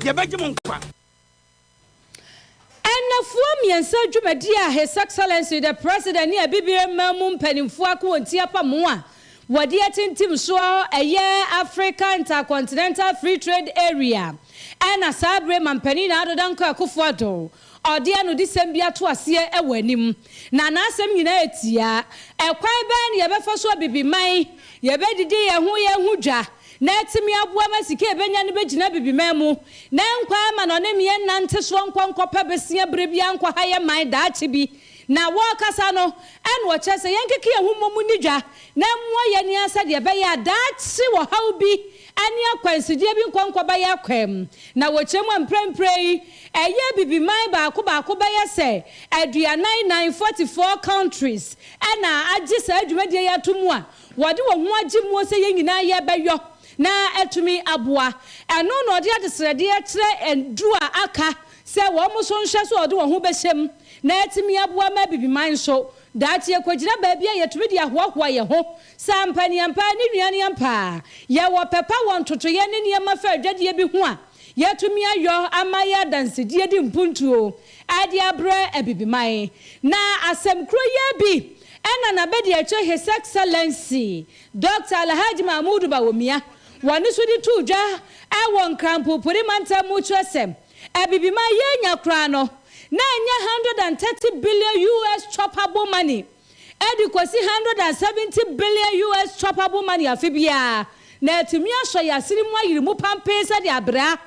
Yɛbɛgye mo nkwa. Nnafua mmiɛnsa dwumadie a His Excellency the President ne Abibire mman mu mpanimfoɔ ako wɔn ti apam ho a wɔde atintim soɔ ɛyɛ Africa Intercontinental Free Trade Area ɛna saa bere mampanin Nana Addo Dankwa Akufo-Addo ɔde anodisɛm bi ato aseɛ wɔ anim na n'asɛm nyinaa etia ɛkwan bɛn na yɛbɛfa so abibiman yɛbɛdidi yɛn ho yɛn ho dwa na ɛtumi aboa ma sika ebenya no bɛgyina bibiman mu na nkwa ama na ɔne mmea nante soɔ nkɔ nkɔpɛ besia bere bi ankɔ ha yɛ man daakye bi. Na wɔrekasa no ɛna ɔkyerɛ sɛ yɛnkeke yɛn ho mmɔ ni dwa na mmoa yɛn ni sɛdeɛ ɛbɛyɛ a daakye wɔ haw bi ɛne akwansideɛ bi nkɔnkɔ bɛyɛ akwam. Na wɔkyerɛ mu a, mprempren yi ɛyɛ bibiman baako baako bɛyɛ sɛ 44, 44 countries ɛna agye saa dwumadie yi ato mu a wɔde wɔn ho agye mu sɛ yɛn nyinaa yɛbɛyɔ na atumi aboa. Ɛno na ɔde adesrɛdeɛ kyerɛ ndu a aka sɛ wɔn nso nhwɛ so ɔde wɔn ho bɛhyɛ mu na atumi aboa ma bibiman nso daakye yɛkɔgyina baabi a yɛtumi de ahoahoa yɛn ho sɛ ampaniampa ne nuaneampa yɛwɔ pɛpa wɔ ntotoyɛ ne nneɛma fa adwadeɛ bi ho a yɛtumi ayɔ ama yɛ adansedie di mpuntuo ade abrɛ abibiman. Na asɛm kuro yɛ bi ɛna n'abɛdi akyire His Excellency Dr Alhaji Mahmudu Bawumia wɔne so de to dwa ɛwɔ Nkrampopori mantam mu kyerɛ sɛ abibiman yɛnya koraa no na ɛnyɛ 130 billion US choppable money ɛde kɔsi 170 billion US choppable money afe biara na atumi asɔ yɛ asene mu ayiri mu pampee sɛdeɛ abraa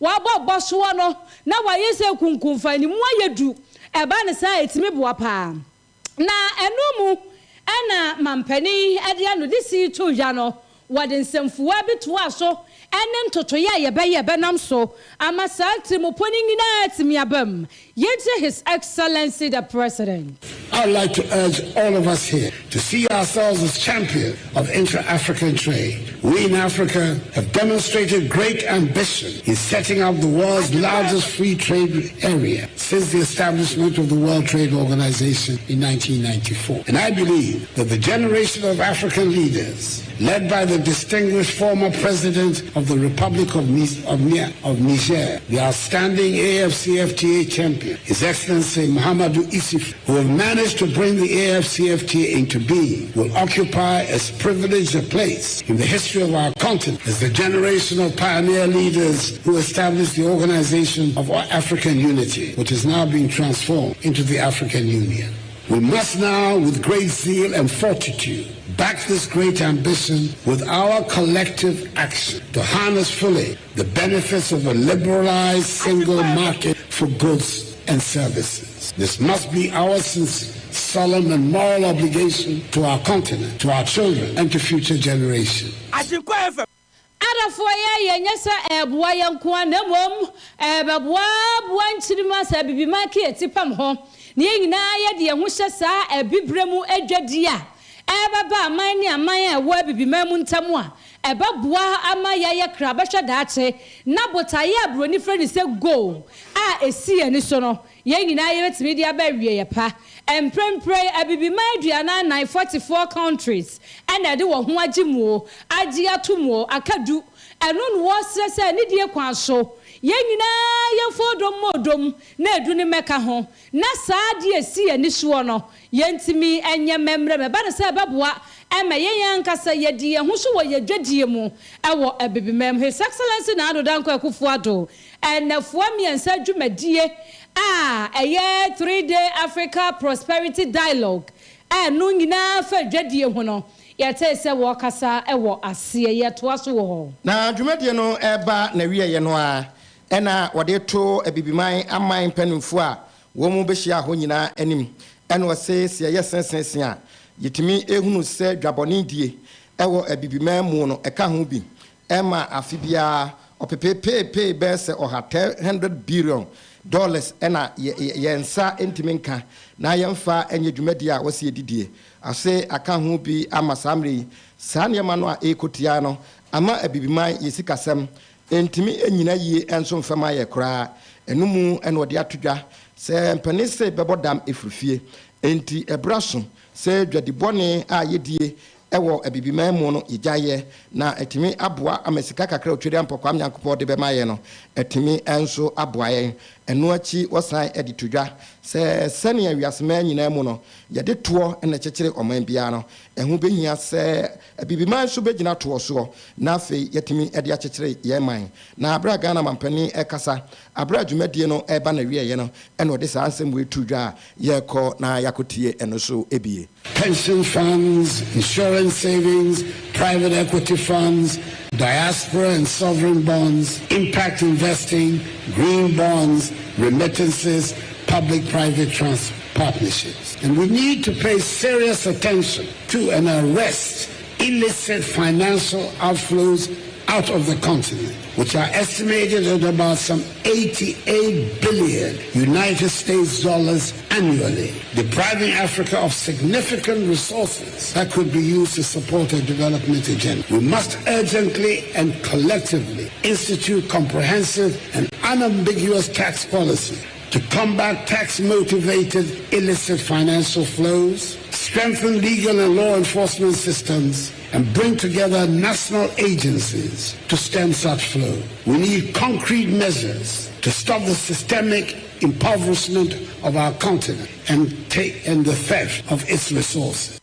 wabɔ bɔ soɔ no na wayɛ sɛ kunkumfa ne mu ayɛ du. Ɛba ne saa ɛtumi boa paa. Na ɛno mu ɛna mampanin ɛde ano de si to dwa no, wɔde nsɛmfua bi toa so ɛne ntotoeɛ a yɛbɛyɛ bɛnam so ama saa tirimopɔ no nyinaa atumi aba mu. Yɛntie His Excellency the President. I'd like to urge all of us here to see ourselves as champions of intra-African trade. We in Africa have demonstrated great ambition in setting up the world's largest free trade area since the establishment of the World Trade Organization in 1994. And I believe that the generation of African leaders, led by the distinguished former president of the Republic of Niger, the outstanding AFCFTA champion, His Excellency Mahamadou Issoufou, who have managed to bring the AFCFTA into being, will occupy as privileged a place in the history of our continent as the generation of pioneer leaders who established the Organization of African Unity, which is now being transformed into the African Union. We must now, with great zeal and fortitude, back this great ambition with our collective action to harness fully the benefits of a liberalized single market for goods and services. This must be our sincere, solemn and moral obligation to our continent, to our children, and to future generations. Agyenkwa FM. Adafoɔ yɛ yɛnyɛ sɛ ɛboa yɛn nko a na mmom ɛbɛboa boa nkyirima sɛ bibiman ke yɛti pam ho na yɛn nyinaa yɛde yɛn ho hyɛ saa abibire mu adwadi a ɛbɛba aman ne aman a ɛwɔ abibiman mu ntam a ɛbɛboa ama yɛayɛ kra bɛhwɛ daakye na botaeɛ a buroni frɛ ne sɛ goal a ɛsi yɛn ani so no, yɛn nyinaa yɛbɛtumi de aba awie yɛ pa. Mprempren abibiman 44, 44 countries ɛna ɛde wɔn ho agye muo agye ato muo aka du. Ɛno na wɔsrɛ sɛ ne die kwan so yɛn nyinaa yɛmfa odom ma odom na edu ne mmɛka ho na saa adeɛ esi yɛn ani soɔ no yɛntumi nyɛ mmɛmmerɛ mɛba ne sɛ ɛbɛboa ɛma yɛn yɛn ankasa yɛdi yɛn ho so wɔ yɛn dwadie mu ɛwɔ abibimam. His Excellency Nana Addo Dankwa Akufo-Addo ɛnɛfoɔ mmiɛnsa dwumadie a ɛyɛ 3-day Africa Prosperity Dialogue ɛno nyinaa fa dwadie ho no, yɛtee sɛ wɔrekasa ɛwɔ aseɛ. Yɛtoa so wɔ hɔ. Na dwumadie no ɛba na wieɛ no a ɛna wɔde to abibiman aman mpanimfoɔ a wɔn mu bɛhyia hɔ nyinaa anim ɛna ɔse sɛ yɛyɛ sensensene a yɛtumi ehunu sɛ dwabɔne die ɛwɔ abibiman mu no ɛka ho bi ɛma afe biara ɔpepepeepee bɛyɛ sɛ ɔha $100 billion ɛna yɛn nsa ntumi nka na yɛmfa nyɛ dwumadie a wɔsi yɛdidie ase aka ho bi ama saa mmerɛ yi saa nneɛma no a ɛrekɔtia no ama abibiman yɛ sikasɛm ntumi nyina yie nso mfam ayɛ koraa. Ɛno mu ɛna ɔde ato dwa sɛ mpanin se bɛbɔ dam efiri fie nti ɛbra so sɛ dwadibɔne a yɛdie Ɛwɔ Abibiman mu no, yɛgyae yɛ, na atumi aboa ama sika kakra a Otwedeampɔ Kwame Nyankopɔn de bɛma yɛn no atumi nso aboa yɛn. Ɛno akyi wɔsan de to dwa sɛ sɛnea wiaseman nyinaa mu no yɛde toɔ na ɛkyekyere ɔman biara no, ɛho bɛhia sɛ Abibiman nso bɛgyina toɔ soɔ na afei yɛatumi de akyekyere yɛn man. Na berɛ a Ghana mampanin rekasa berɛ a dwumadie no reba n'awieeɛ no na ɔde saa nsɛm wei too dwa a yɛrekɔ na yɛakɔtie ɛno nso bie. Pension funds, insurance savings, private equity funds, diaspora and sovereign bonds, impact investing, green bonds, remittances, public-private trans partnerships. And we need to pay serious attention to and arrest illicit financial outflows out of the continent, which are estimated at about some 88 billion United States dollars annually, depriving Africa of significant resources that could be used to support a development agenda. We must urgently and collectively institute comprehensive and unambiguous tax policy to combat tax-motivated illicit financial flows, strengthen legal and law enforcement systems, and bring together national agencies to stem such flow. We need concrete measures to stop the systemic impoverishment of our continent and take and the theft of its resources.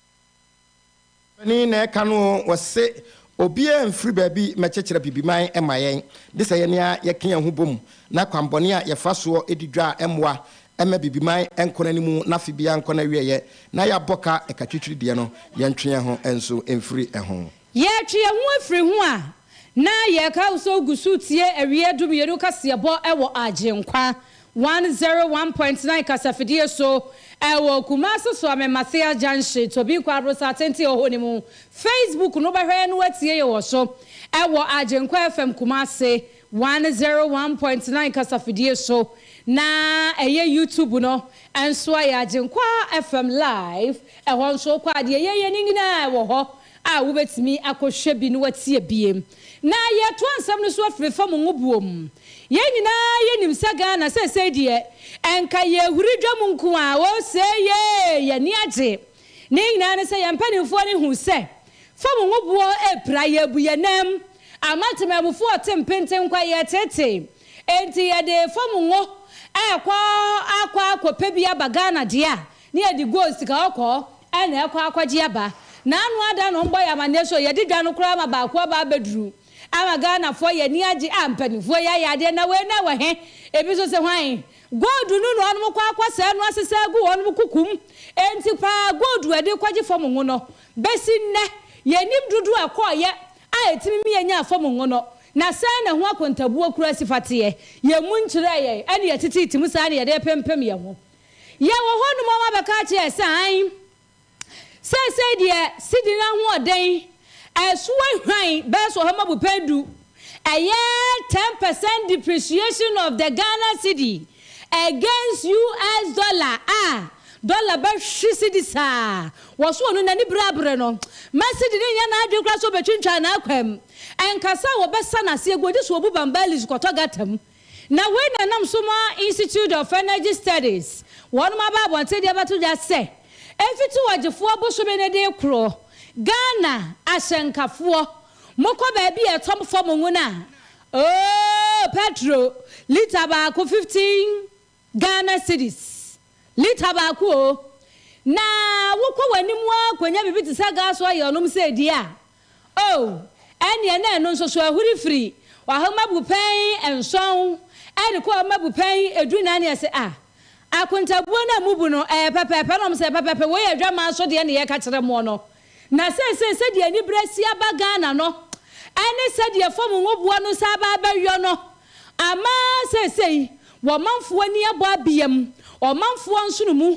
Panin na ɛka no o, wɔse obiara mfiri baabi mmɛkyekyere Abibiman mma yɛn, gye sɛ yɛn ara yɛka yɛn ho bom na kwanbɔne a yɛfa soɔ di dwa a ɛmmoa mma Abibiman nkɔ n'anim na afe biara nkɔ n'awieɛ na yɛabɔ ka ɛka twitwiri deɛ no, yɛntwe yɛn ho nso mfiri ho. Yɛretwe yɛn ho afiri ho a, na yɛreka wo sɛ wogu so retie Awia Dumienu kaseɛbɔ wɔ Agyenkwa 101.9 kasafidie so wɔ Kumasi Soame Mathia Junction, Tobi Kwabrosa Atenten wɔ hɔ no mu. Facebook no wobɛhwɛ na woatie yɛn wɔ so wɔ Agyenkwa FM Kumasi 101.9 kasafidie so. Na ɛyɛ YouTube no nso ayɛ Agyenkwa FM Live, ɛhɔ nso wokɔ a deɛ yɛyɛ no nyinaa wɔ hɔ a wobɛtumi akɔhwɛ bi na woatie bie. Na yɛtoa nsɛm no so afiri fam ngobuom. Yɛn nyinaa yɛnim sɛ Ghana seesei deɛ nka yɛhuri dwam nko a, osee yee, yɛn ani agye. Ne nyinaa ne sɛ yɛn mpanimfoɔ no hu sɛ fam ngoboɔ repira, yɛrebu yɛn nan ama temanmufoɔ rete mpenten kwa, yɛreteetee. Enti yɛde fam ngo rekɔ akɔ akɔpɛ bi aba Ghana deɛ a, ne yɛde gold, sika kɔkɔɔ, na ɛkɔ akɔgye aba. N'ano ada na wɔbɔ yɛn amanneɛ sɛ yɛde dwa no koraa ma baako aba abɛduru ama Ghanafoɔ yɛn ani agye a mpanimfoɔ yi ayɛ adeɛ na wei na ɛwɔ he? Ebi nso se hwan? Gold no na wɔnom kɔ akɔsɛe no asesa agu wɔnom kukum. Enti paa gold a yɛde rekɔgye fam ngo no bɛsi nnɛ yɛnnim dodoɔ a ɛkɔeɛ a ɛtumi ma yɛnyaa fam ngo no. Na sɛn na ɛho akontabuo koraa si fa teɛ? Yɛmmu nkyerɛɛ yɛn ɛne yɛteteete mu saa na yɛde repempem yɛn ho. Yɛwɔ hɔnom a wɔabɛka akyerɛ yɛn sɛ aane, seesei deɛ sidi no ahoɔden ɛso ahwan bɛyɛ sɛ ɔha mu abupɛn du, ɛyɛ 10% depreciation of the Ghana cedi against US dollar a, dollar bɛhwe sidi saa. Wɔso ɔno n'ani bere abere no ma sidi no nyɛ n'adwene koraa sɛ ɔbɛtwintwan n'akwan mu. Ɛnka sɛ wɔbɛsa no ase agu, gye sɛ ɔbu bambalis kɔtɔ gata mu. Na wei na ɛnam so ma Institute of Energy Studies wɔnom aba abɔnten de abɛto dwa sɛ ɛfiti ɔgyefoɔ bosome no de rekorɔ, Ghana ahyɛnkafoɔ, mokɔ baabi a ɛtɔ fam ngo no a, oh, pɛtro lita baako 15 Ghana cedis, lita baako o, na wokɔ w'anim ara kɔnya biribi te sɛ gas oil nom sɛ ɛdi a, Oh, ɛnneɛ na ɛno nso so ahuri firi ɔham abupɛn nson de kɔ ɔham abupɛn dunan ne ɛse, ah, akontabuo no a mobu no, ɛyɛ pɛpɛɛpɛ? Na wɔn sɛ, pɛpɛɛpɛ, wei yɛ adwaman so deɛ na yɛreka kyerɛ moɔ no. Na seesei sɛdeɛ anibere asi aba Ghana no, ɛne sɛdeɛ fam ngoboɔ no nsa aba abɛyɔ no, ama seesei wɔmanfoɔ ani abɔ abeam, ɔmanfoɔ nsono mu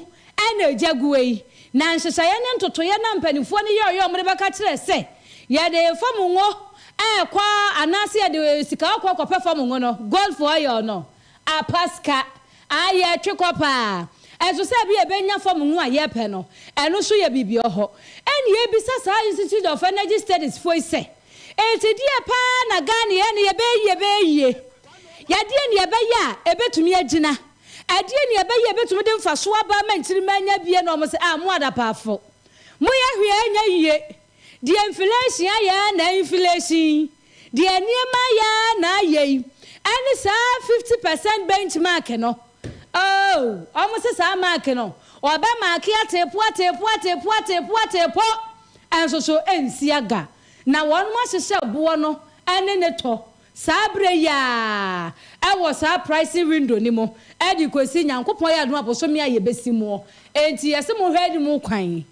na egya gu ei. Na nhyehyɛeɛ ne ntotoeɛ no a mpanimfoɔ no yɛeɛ a wɔde bɛka kyerɛɛ sɛ yɛde fam ngo rekɔ anaasɛ yɛde sika kɔkɔɔ kɔpɛ fam ngo no, gold for oil no, apa sika a yɛtwe kɔ paa. Ɛnso sɛ ebia yɛbɛnya fam ngo a yɛpɛ no, ɛno nso yɛ biribi wɔ hɔ. Ɛnna yɛrebisa saa Institute of Energy Studies foɔ yi sɛ, enti deɛ paa na Ghana yɛ no yɛbɛyɛ yie bɛyɛ yie? Yɛdeɛn na yɛbɛyɛ a ɛbɛtumi agyina? Ɛdeɛn na ɛbɛyɛ a ɛbɛtumi de mfasoɔ aba ama nkyirimma anya bie? Na wɔn se, Ah, mo adapaafo, moyɛ hwee a ɛnyɛ yie. Deɛ inflation ayɛ ara na inflation, deɛ nneɛma ayɛ ara na ayɛ yi, ɛne saa 50% benchmark no. Oh, wɔn se saa mark no, wɔbɛ marke ateepo ateepo ateepo ateepo ateepo, nso so ɛnsi aga. Na wɔn ahyehyɛ boɔ no ne ne tɔ saa berɛ yi ara wɔ saa pricing window no mu de kɔsi Nyankopɔn yɛ adom a bosome a yɛbɛsi muɔ. Enti yɛse monhwɛ anim kwan.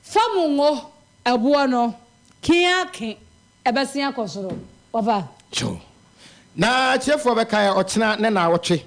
Fa mo ngo ɛboɔ no ke ara ke ɛbɛsen akɔ soro. Wɔfa. Kyew. Na atiefoɔ bɛkae ɔkyena ne naawɔtwe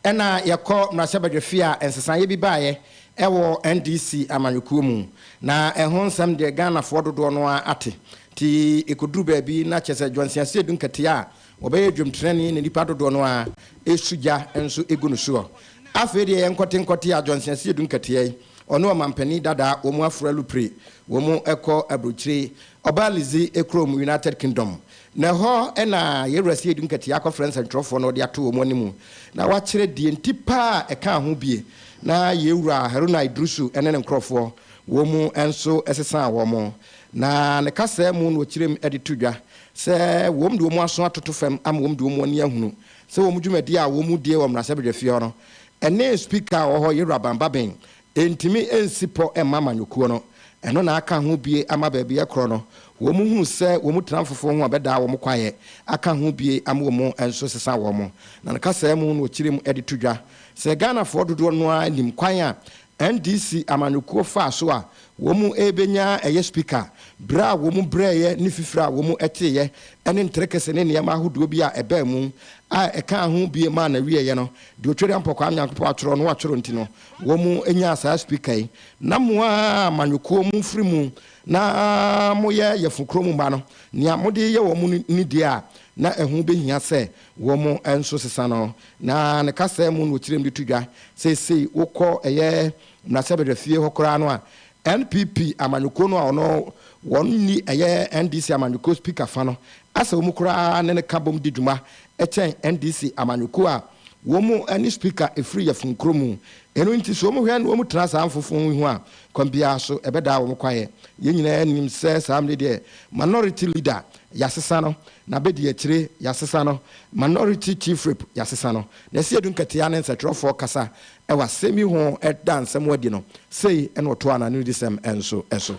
ɛna yɛkɔ mmarahyɛbadwafie a nsesaeɛ bi baeɛ ɛwɔ NDC amanyɔkuo mu. Na ɛho nsɛm deɛ Ghanafoɔ dodoɔ no ara ate. Nti ɛkɔduru baabi na kyerɛ sɛ Johnson Asiedu Nketea a ɔbɛyɛ dwamtenani na nnipa dodoɔ no ara ɛsu gya nso ɛgu no soɔ. Afei deɛ yɛnkɔte nkɔte a Johnson Asiedu Nketea yi ɔne ɔmampanin dada wɔn aforo alupre wɔn kɔ aburokyire Ɔbaa Lizzie kurom United Kingdom. Na ɛhɔ na yɛn Wura Seidu Nketia akɔfrɛ nsɛntwerɛfoɔ na ɔde ato wɔn anim na wakyerɛ deɛ nti paa a ɛkaa ho bie na yɛn Wura Haruna Iddrisu ne ne nkorɔfoɔ wɔn nso sesaa wɔn. Na ne kasaa mu na ɔkyerɛ mu de to dwa sɛ wɔn de wɔn aso atoto fam ama wɔn de wɔn ani ahunu sɛ wɔn dwumadie a wɔn die wɔ mmarahyɛbadwafie hɔ no ɛne Speaker a ɔwɔ hɔ Yɛwura Bamba Ben Ɛntumi nsi pɔ mma amanyɔkuo no. Ɛno na aka ho bie ama baabi ɛkorɔ no, wɔn hunu sɛ wɔn tena mfofoɔ ho a bɛdaa wɔn kwaeɛ, aka ho bie ama wɔn nso sesa wɔn. Na ne kasaa mu na ɔkyerɛ mu de to dwa sɛ Ghanafoɔ dodoɔ no ara nim kwan a NDC amanyɔkuo faa so a wɔn rebɛnya ɛyɛ Speaker berɛ a wɔn brɛeɛ ne fifire a wɔn teeɛ ne nterekese ne nneɛma ahodoɔ bi a ɛbaa mu a ɛkaa ho bie maa n'awieɛ no deɛ Otwedeampɔ Kwame Nyankopɔn atwerɛ no watwerɛ nti no Wɔn nyaa saa speaker yi. Na mo a amanyɔkuo mo firi mu na mo yɛ yafunu mu mma no, nea mo de yɛ wɔn no deɛ a, na ɛho bɛhia sɛ wɔn nso sesa no. Na ne kasaa mu na ɔkyerɛm de to dwa. Seesei wokɔ ɛyɛ mmarahyɛbadwafie hɔ koraa no a, NPP amanyɔkuo no a ɔno wɔn nni ɛyɛ NDC amanyɔkuo speaker fa no, asɛ wɔn koraa ne no ka bom di dwuma kyɛn NDC amanyɔkuo a wɔn ne speaker firi yafunkuro mu. Ɛno nti sɛ wɔn hwɛ na wɔn tena saa mfofo yi ho a, kwan biara so ɛbɛdaa wɔn kwaeɛ. Yɛn nyinaa nim sɛ saa mmerɛ deɛ minority leader yɛasesa no, na bɛdi akyire yɛasesa no, minority chief whip yɛasesa no. Na Asiedu Nketea ne nsɛtwerɛfoɔ kasa wɔ asɛm yi ho da nsɛm adi no, sei na ɔtoaa n'anodisɛm nso so.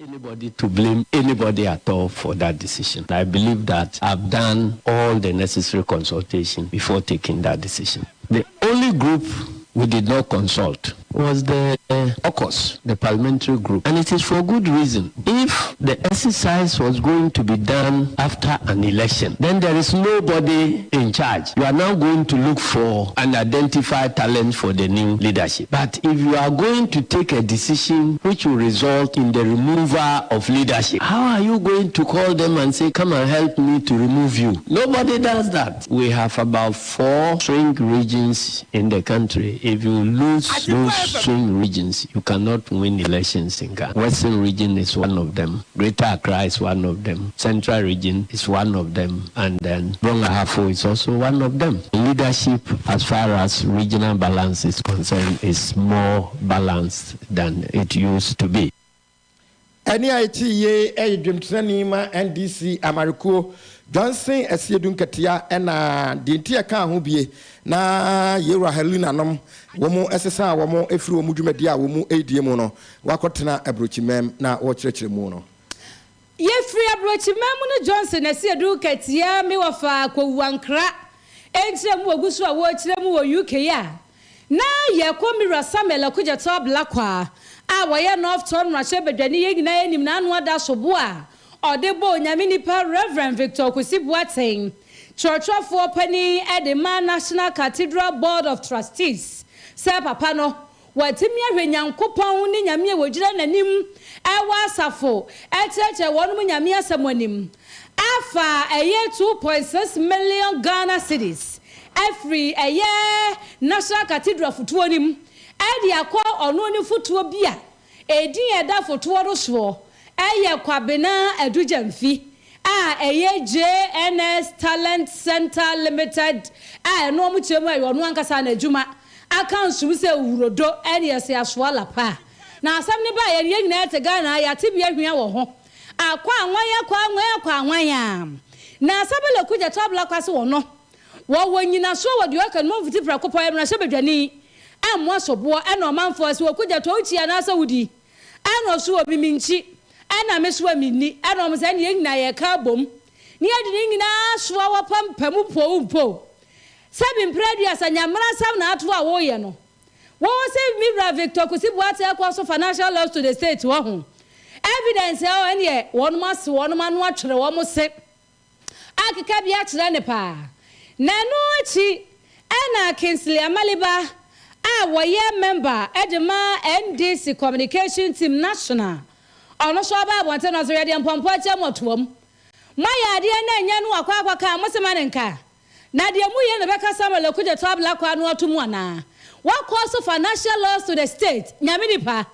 Anybody to blame anybody at all for that decision. I believe that I've done all the necessary consultation before taking that decision. The only group we did not consult was the caucus, the parliamentary group. And it is for good reason. If the exercise was going to be done after an election, then there is nobody in charge. You are now going to look for and identify talent for the new leadership. But if you are going to take a decision which will result in the removal of leadership, how are you going to call them and say, come and help me to remove you? Nobody does that. We have about 4 swing regions in the country. If you lose those swing regions, you cannot win elections in Ghana. Western region is one of them. Greater Accra is one of them. Central region is one of them. And then Brong Ahafo is also one of them. Leadership, as far as regional balance is concerned, is more balanced than it used to be. Ɛnne a ɛte yie yɛ dwamtenani ma NDC amarekuo Johnson Asiedu Nketia na deɛ nti ɛkaa ho bie na Yewura Helena nom wɔn sesaa wɔn firi wɔn dwumadie a wɔn redie mu no wakɔtena aburokyimam na wɔrekyerɛkyerɛ mu no. Yɛfiri aburokyimam mu no Johnson Asiedu Nketia me wɔfa Kowu Ankra nkyerɛ mu wɔgu so a wɔrekyerɛ mu wɔ UK a na yɛkɔ me wura Samuel Okudzeto Ablakwa a wɔyɛ North Tongu mmarahyɛbadwani yɛn nyinaa anim n'ano ada sobo a ɔde bɔ Onyame nipa Rev. Victor Kusi Boateng kyerɛkyerɛfoɔ panin de ma National Cathedral Board of Trustees sɛ papa no watumi ahwɛ Nyankopɔn ne Nyame a wɔgyina n'anim wɔ asafo kyerɛkyerɛ wɔnom Nyame asɛm anim afa ɛyɛ 2.6 million Ghana cedis afiri ɛyɛ National Cathedral fotoɔ no mu de akɔ ɔno ne fotoɔ bi a edin a ɛda fotoɔ no soɔ yɛ Kwabena Adu-Gyamfi a ɛyɛ JNS Talent Centre Limited a ɛno wɔn kyerɛ mu a ɛyɛ ɔno ankasa n'adwuma. aka nsom sɛ wurodo ɛne ɛsɛ asoa lapa. Na asɛm ne ba yɛn yɛn nyinaa te Ghana yɛate bi ahwia wɔ ho. Akɔ anwan akɔ anwan akɔ anwan a. Na Samuel Okudzeto Ablakwa se wɔ no. Wɔwɔ nyinasoɔ wɔ deɛ ɔka no mu mfiti prɛko pɔ mmarahyɛ badwani ɛmmoa soboɔ ɛna ɔmanfoɔ sɛ Okudzeto wokyi anaasɛ wodi ɛna ɔso wɔ mimi nkyi ɛna me so a menni ɛna ɔmo sɛ ɛne yɛn nyinaa yɛka abom ne yɛde ne nyinaa soa wɔ pampamu po mpo sɛbi mpere aduasa nyamera asɛm na ato a wɔreyɛ no wɔwɔ sɛ mewura Victor Kusi Boate akɔ so financial loss to the state wɔ ho evidence ɛwɔ ɛneɛ wɔnom ase wɔnom ano atwerɛ wɔn se akeka bi akyerɛ ne paa na ɛno akyi ɛna Kingsley Amaliba a wɔyɛ member ɛde ma NDC communication team national ɔno nso aba abɔnten na ɔsɛ yɛde mpɔmpɔ akyɛ mɔtoam moayɛ adeɛ na ɛnyɛ no wakɔ akɔka mo se ma ne nka na deɛ mu yɛ na bɛka Samuel Okudzeto Ablakwa no ato mu anaa wakɔ so financial loss to the state nyame nipa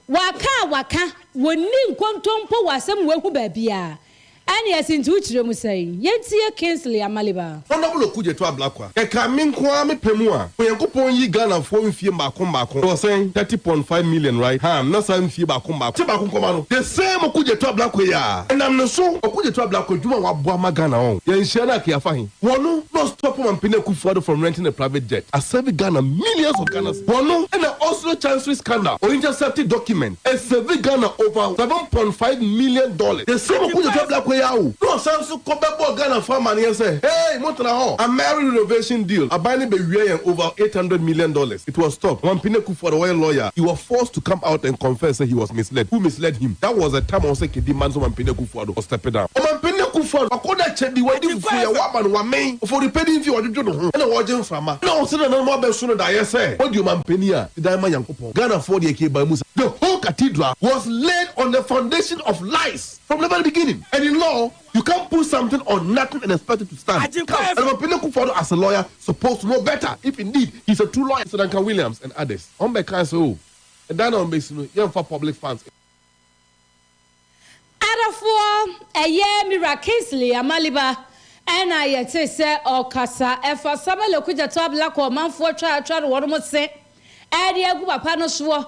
waka a waka wɔnni nkontompo wɔ asɛm wahu baabiaa ɛne ɛsi nti wokyerɛ mu sɛn yɛntie Kingsley Amaliba. Honorable Okudzeto Ablakwa ɛka me nko ara mepɛ mu a Onyankopɔn yi Ghanafoɔ mfie mbaako mbaako wɔ sɛn 30.5 million, right? Ha na saa mfie baako mbaako te baako nkɔma no the same Okudzeto Ablakwa yi a ɛnam ne so. Okudzeto Ablakwa adwuma a waboa ma Ghana ɔn yɛnhyia no akeafa he wɔno no stop Mampini Akufo-Addo from renting a private jet asave Ghana millions of Ghana wɔno ɛna Oslo Chancery scandal o intercepted document ɛsave Ghana over $7.5 million. The same Okudzeto Ablakwa yi a o na ɔsan so kɔ bɛbɔ Ghana fo amaneɛ sɛ hey, motena hɔ Ameri renovation deal aban ne bɛwie yɛn over $800 million. It was stopped. Mampini Akufo-Addo wɔyɛ lawyer, he was forced to come out and confess that he was misled. Who misled him? That was the time ɔsɛ kedi man so Mampini Akufo-Addo was stepping down. Ɔmampini Akufo-Addo akɔda kyɛ bi wɔde fufuo yɛ wama no wamɛn ofori pɛdi nfi ɔdwodwo ne ho ɛna wɔgye mframa na ɔsɛ nananom abɛso no daeɛ sɛ wɔdi ɔmampanin a dan ma Nyankopɔn Ghanafoɔ deɛ kee mu sa. The whole cathedral was laid on the foundation of lies from the very beginning, and in law you can't put something on nothing and expect it to stand. And Mampini Akufo-Addo as a lawyer supposed to know better, if indeed he's a true lawyer. Sir Duncan Williams and others ɔmbɛka sɛ o ɛdan na ɔmbɛsi no yɛmfa public funds. Adafoɔ ɛyɛ Mira Kingsley Amaliba ɛna yɛte sɛ ɔkasa ɛfa Samuel Okudzeto Ablakwa ɔmanfoɔ twa atwa no wɔn se ɛde agu papa no soɔ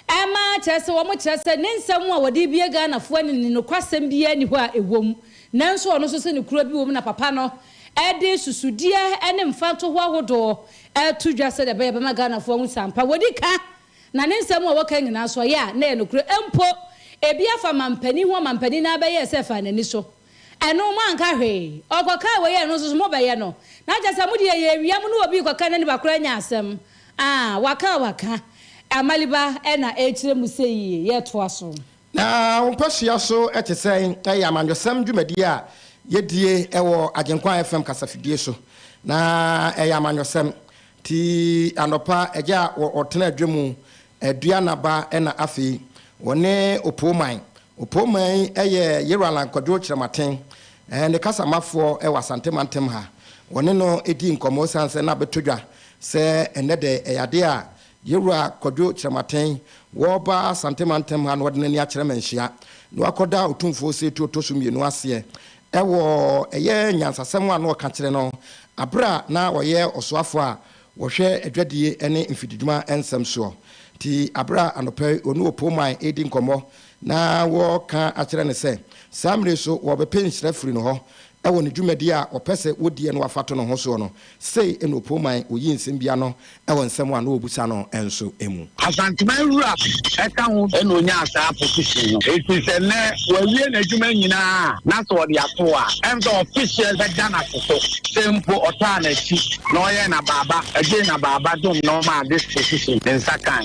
ɛma kyerɛ sɛ wɔn kyerɛ sɛ ne nsɛm a wɔde bie Ghanafoɔ ne ne nokwasɛm biara ni hɔ a ɛwɔ mu nanso ɔno nso sɛ ne kuro bi wɔ mu na papa no ɛde susudeɛ ɛne mfantoho ahodoɔ ɛto dwa sɛ deɛ ɛbɛyɛ bɛma Ghanafoɔ ho sampa wɔdi ka na ne nsɛm a wɔka nyinaa so ɔyɛ a na yɛ nokorɛ mpo ebi afa mampanin ho mampanin na abɛyɛ sɛ fa n'ani so ɛno mo anka hwee ɔkɔka wɔ yɛ no nso so mo bɛyɛ no na kyerɛ sɛ mo deɛ yɛ ewia mu ne obi kɔka ne nipa koraa nya asɛm aa waka waka Amaliba ɛna ɛkyerɛ mu sɛ yie yɛtoa so. Na wo mpasua so te sɛ ɛyɛ amanyɔsɛm dwumadie a yɛdie ɛwɔ Agyenkwa FM kasafidie so na ɛyɛ amanyɔsɛm ti anɔpa agya a ɔtena adwa mu adua naba ɛna afei wɔne Opoman Opoman ɛyɛ Yɛwura Alan Kwadwo Kyerɛmaten ɛɛ ne kasamafoɔ ɛwɔ Asante mantam ha wɔne no edi nkɔmmɔ san sɛ na abɛtɔ dwa sɛ ɛnɛ de ɛyɛ adeɛ a Yɛwura Kwadwo Kyerɛmaten wɔreba Asante mantam ha na wɔde n'ani akyerɛ Manhyia na wakɔda Otumfoɔ Osei Tutu ɔtɔ so mmienu aseɛ ɛwɔ ɛyɛ nyansasɛm a na ɔka kyerɛ no abere a na ɔyɛ ɔsoafoɔ a wɔhwɛ adwadie ne mfididwuma nsɛm soɔ nti abere a anɔpɛ yi ɔne Opoman ɛredi nkɔmmɔ na wɔka akyerɛ no sɛ saa mmere so wɔbɛpɛ nhyira firi no hɔ ɛwɔ ne dwumadi a ɔpɛ sɛ wɔdiɛ no wafa to ne ho soɔ no sei ɛna Opoman oyi nsɛm bia no ɛwɔ nsɛm a na wɔbusa no nso mu. Asanteman wura ɛka ho ɛna onyaa saa position no eti sɛ nnɛ wawie n'adwuma nyinaa na sɛ ɔde ato a ɛm sɛ official bɛda n'ase so sɛ mpo ɔtaa n'akyi na ɔyɛ n'abaaba ɛgye n'abaaba dom na ɔma this position ne nsa kan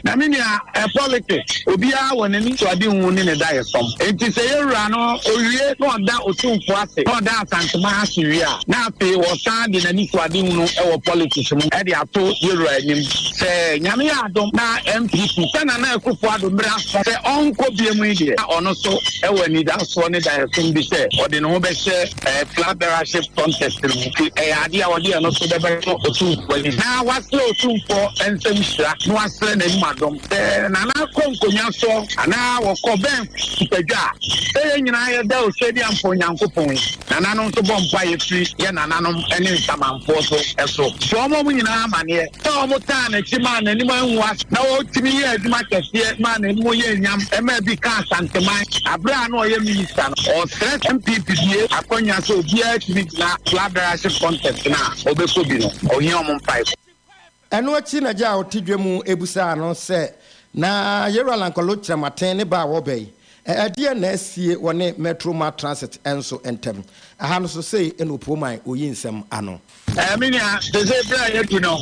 na me nua ɛ politics obiara wɔ n'ani so ade hu ne ne da yɛ sɔm eti sɛ yɛwura no owie na ɔda Otumfo ase na ɔda Asanteman ase wie a na afei wɔsan de n'ani so ade hu no ɛwɔ politics mu ɛde ato yɛwura anim sɛ Nyame yɛ adom na NPP sɛ Nana Akufo Addo mmerɛ aso sɛ ɔnkɔ bie mu yi deɛ na ɔno so ɛwɔ anidasoɔ ne daeɛsom bi sɛ ɔde ne ho bɛhyɛ flag bearership contest no mu nti ɛyɛ adeɛ a ɔde ɛno so bɛbɛto Otumfoɔ anim na wasrɛ Otumfoɔ nsɛm hyira na wasrɛ n'anim adom sɛ Nana kɔ nkonnwa so anaa wɔkɔ bɛn nipadwa a sɛ yɛn nyinaa yɛda Osedi Ampa Onyankopɔn yi. Nananom nso bɔ mpaeɛ firi yɛ nananom ne nsamanfoɔ so so. Bɔ wɔn nyinaa amaneɛ sɛ wɔtaa n'akyi maa n'anim anwu ase na ɔtumi yɛɛ adwuma kɛseɛ maa n'anim yɛɛ nyam maa bi kaa Asanteman aberɛ a na ɔyɛ minista no. Ɔsrɛ NPP bue akwanya sɛ obiara tumi gyina flag bearership contest no a ɔbɛkɔ bi no, ɔhia wɔn mpaebɔ. Ɛno akyi na agya a ɔte dwa mu bisaa no sɛ, Na Yewura Lankolo Kyerematen ne ba a wɔreba yi, ɛdeɛn na asie wɔ ne Metro Mass Transit nso ntam? Ɛha no nso, sei na Opoman oyi nsɛm ano. Me nua, seesei bere a yɛadu no,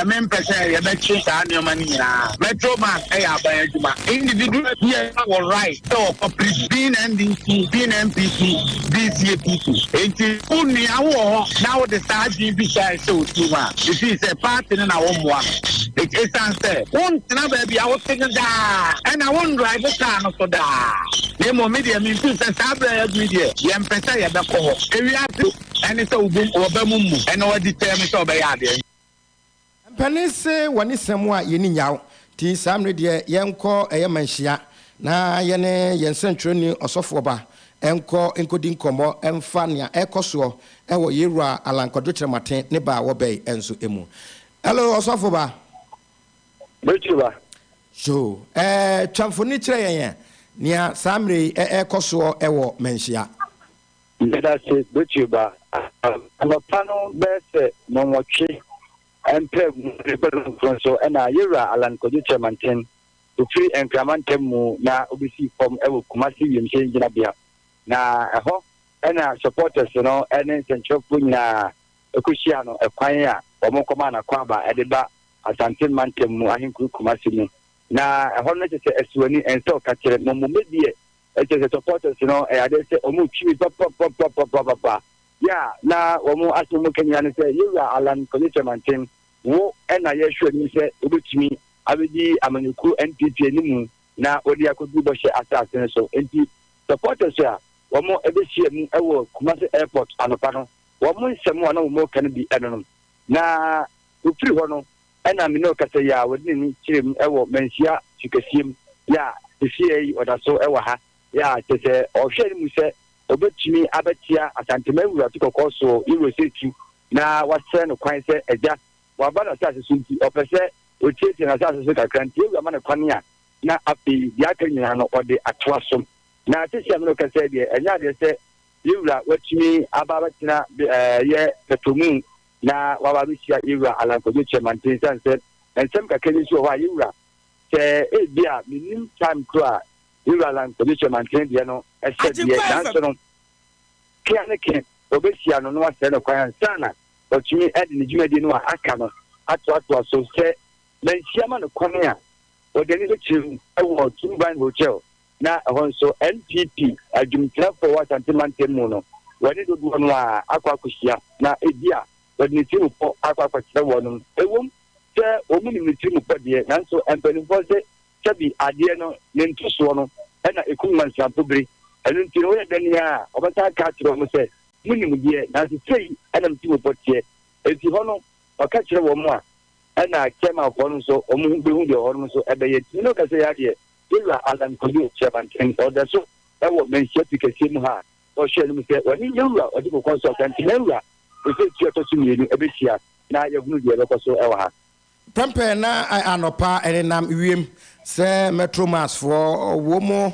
mempɛ sɛ yɛbɛtwe saa nneɛma no nyinaa. Metro Mass yɛ aban adwuma. Individual biara wɔ right sɛ ɔkɔpere being NDC, being NPP, being CAPP. Enti wo nua wowɔ hɔ na wode saa adwene bi saa ɛhyɛ wo tirim a, mefii sɛ party no na wommoa no. Esiane sɛ wontena baabi a wote no daa, ɛna wondrive car no so daa. Na mmom me deɛ memfii sɛ saa bere a yɛadu yi deɛ, yɛmpɛ sɛ yɛbɛkɔ hɔ. Ewiase. Ɛne sɛ wo wɔba mu mmu ɛna wadi tɛm sɛ ɔbɛyɛ adeɛ. Mpanin se wɔne sɛm a yɛni nyaw nti saa mmere deɛ yɛnkɔ ɛyɛ manhyia na yɛne yɛn sɛntwerɛni ɔsɔfoɔ ba nkɔ nkɔdi nkɔmmɔ mfa nea ɛrekɔ soɔ wɔ Yewura Allan Kwadwo Kyerematen ne ba a wɔbɛe nso mu. Hello ɔsɔfo ba. Bɛkyiri ba. So ɛɛ twa mfoni kyerɛ yɛn nea saa mmere yi ɛrekɔ soɔ wɔ manhyia. Medase Botuba. Anɔpa no bɛyɛ sɛ nnɔnwɔtwe mpaemu rebɔ dunkron so na Yewura Allan Kwadwo Kyerɛmanten ofiri Nkran mantam mu na obesii fam wɔ Kumasi wiemhyɛn gyinabea. Na ɛhɔ na supporters no ne nsɛnkyerɛwfoɔ nyinaa kɔhyiaa no kwan a wɔkɔmaa no akwaaba de ba Asante mantam mu ahenkuro Kumasi mu. Na ɛhɔ no kyerɛ sɛ asuani ɛnsɛ ɔkakyerɛ mmom deɛ Ɛkyerɛ sɛ supporters no ɛyɛ adeɛ sɛ wɔn retwi mi papapapapapapa. Yɛ a na wɔn asɛm mu ka nyinaa ne sɛ Yɛwura Allan Kwadwo Kyerematen wo na yɛrehwɛ anim sɛ wobɛtumi abɛdi amanyɔkuo NPP animu na wode akɔduru bɔhyɛ asase no so. Enti supporters a wɔn bɛhyia mu wɔ Kumasi airport anɔpa no wɔn nsɛm a na wɔn reka no bi ɛno no. Na wɔfiri hɔ no Ɛna me ne wo kasa yi a wɔde n'ani kyerɛ mu wɔ Manhyia su kɛseɛ mu yɛ a sesei yi ɔda so wɔ ha yɛ a kyerɛ sɛ ɔhwɛ anim sɛ ɔbɛtumi abɛtea Asanteman wura to kɔkɔɔ soɔ Yewura Osei na wasrɛ no kwan sɛ agya waba n'asase so nti ɔpɛ sɛ ɔtiatia n'asase so kakra nti Yewura ma no kwan a na afei deɛ aka nyinaa no ɔde atoa so. Na sesei a me ne wo kasa yi deɛ ɛnyɛ adeɛ sɛ Yewura watumi aba abɛtena yɛ pɛtɔmu na waba abɛhyia Yewura Allan Kwadwo Kyeremanteng ɛsiane sɛ nsɛm kakra bi nso wɔ hɔ a Yewura sɛ ebi a mennim time koro a Yewura Allan Kwadwo Kyeremanteng deɛ no ɛsɛ deɛ nanso no kea ne ke ɔbɛhyia no na wasrɛ no kwan ansa na watumi de ne dwumadie no a aka no atoatoa so sɛ manhyia ma no kwan a wɔde ani bɛkyerɛ mu wɔ Two Vine Hotel na ɛhɔ nso NPP adwumtwerɛfoɔ wɔ Asante mantam mu no, wɔne dodoɔ no ara akɔ akɔhyia na ebia wɔde ne tirimupɔ akɔ akɔkyerɛ wɔnom. Ɛwom sɛ wɔn nim ne tirimupɔ deɛ, nanso mpanimfoɔ se sɛbi adeɛ no ne ntosoɔ no na ɛkum nwansena bire. Ɛno nti no woyɛ dɛn ara a, wɔbɛsan aka akyerɛ wɔn sɛ monim deɛ, nanso sei na me tirimupɔ teɛ. Enti hɔ no ɔka kyerɛ wɔn a, ɛna chairmanfoɔ no nso wɔn bɛhu deɛ hɔ no nso ɛbɛyɛ. Nti me ne wo kasa yi ara deɛ, Yɛwura Allan Kwadwo Kyerɛmanten, ɔda so wɔ Manhyia Fi kɛseɛ mu ha a ɔhwɛ anim sɛ ɔne Yɛwura Ɔde Kɔkɔnso Asantehene Wura Osei Tutu a ɛtɔ so mmienu bɛhyia na yɛahunu deɛ ɛbɛkɔ so wɔ ha. Prɛmpɛ na anɔpa ɛnenam wiem sɛ Metro Mass foɔ wɔ mo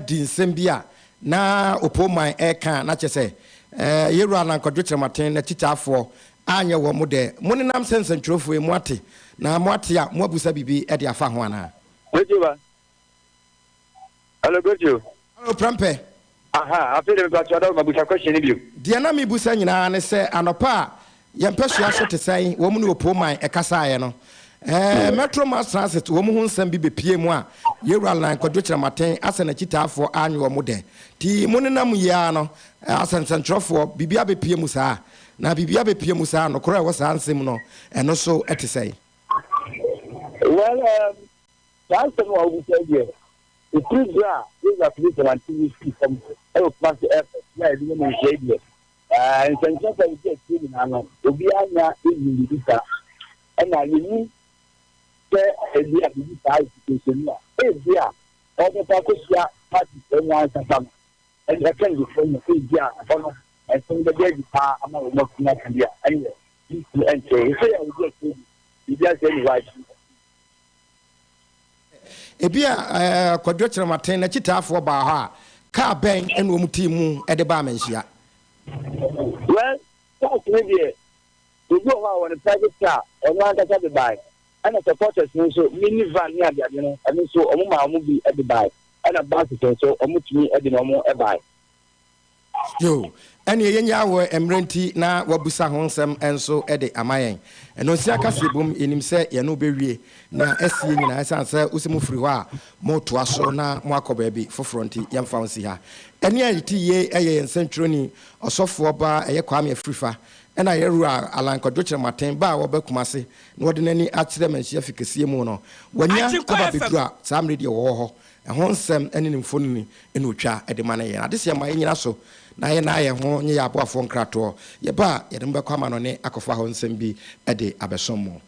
di nsɛm bi a na Opoman ɛka na kyerɛ sɛ Yɛwura Allan Kwadwo Kyerɛmaten n'akyitaafoɔ anyɛ wɔ mo dɛ. Mo nenam sɛ nsɛntwerɛfoɔ yi mo ate na mo ate a mo abusa biribi de afa ho anaa? Great ba. Hello, great you. Hello, Prempeh. Aha, afei de mepa kyɛw ma busa question no bio. Deɛ na mebusa nyinaa ne sɛ anɔpa a yɛn mpasua so te sɛn wɔn ne Opoo man ɛkasaeɛ no ɛɛ Metro Mass Transit wɔn ho nsɛm bi bɛpue mu a Yɛwura Lan Kwadwo Kyerɛmaten asɛ n'akyitaafoɔ anwe wɔn dɛ nti mo nenam yi ara no asɛ nsɛntwerɛfoɔ biribi abɛpue mu saa na biribi abɛpue mu saa nokorɛ a ɛwɔ saa nsɛm no ɛno so ɛte sɛn? Well, um, saa asɛm a wobisa yi deɛ, ɛfiri berɛ a Yowura Philip Kyerematen sii fam wɔ Kumasi Airport na yɛde no manhyia yi deɛ, eh, nsɛnkyerɛnfo a yɛdi akyire nyinaa no, obiara nya nnim biribi saa. Ɛna yɛnim sɛ ebi a biribi saa ɛsisi mu a, ebi a ɔbɛkɔ akɔhyia party foɔ no ankasa no, ɛne akandifoɔ no, ebi a ɛhɔ no. nsɛm bɛda adi paa ama wɔn afunu aka bi a, ɛneɛ mentumi nkyerɛ wo. Sɛ yɛ a wɔdi akyire bi, biribi asɛe nni hɔ akyi. Ebia eh, Kwadwo Kyerematen n'akyitaafoɔ baa hɔ a, kaa bɛn na wɔn tii mu de baa Manhyia? Well, cars no deɛ, obi wɔ hɔ a ɔwɔ ne private car, ɔno ankasa de bae. Ɛna supporters no nso, mini van ne adeade no, ɛno nso wɔn maa wɔn bi de bae. Ɛna buses nso, wɔtumi de wɔn bae. Yo, ɛneɛ yɛnyaa wɔ mmerɛ nti na wabusa ho nsɛm nso de ama yɛn. Nnɔnsia kaseɛbom, yɛnim sɛ yɛne wo bɛwie nea asie nyinaa ɛsiane sɛ wose mofiri hɔ a motoa so na moakɔ baabi foforɔ nti yɛmfa wo nsi ha. Ɛnne a yɛte yie yɛ yɛn nsɛntwerɛni ɔsɔfoɔ ba ɛyɛ Kwame Afrifa ɛna yɛn wura Allan Kwadwo Kyerematen ba a wɔba Kumase na wɔde n'ani akyerɛ Manhyia fi kɛseɛ mu no wanya aba bɛduru a saa mmerɛ deɛ wɔwɔ hɔ Ɛho nsɛm ne ne mfonini na otwa de ma no yɛn adesua ma yennyina so na yɛnnan yɛn ho nyɛ yɛn aboafoɔ nkratoɔ. Yɛba a, yɛde mo bɛkɔ amanɔne akɔfa hɔ nsɛm bi de abɛsom mo.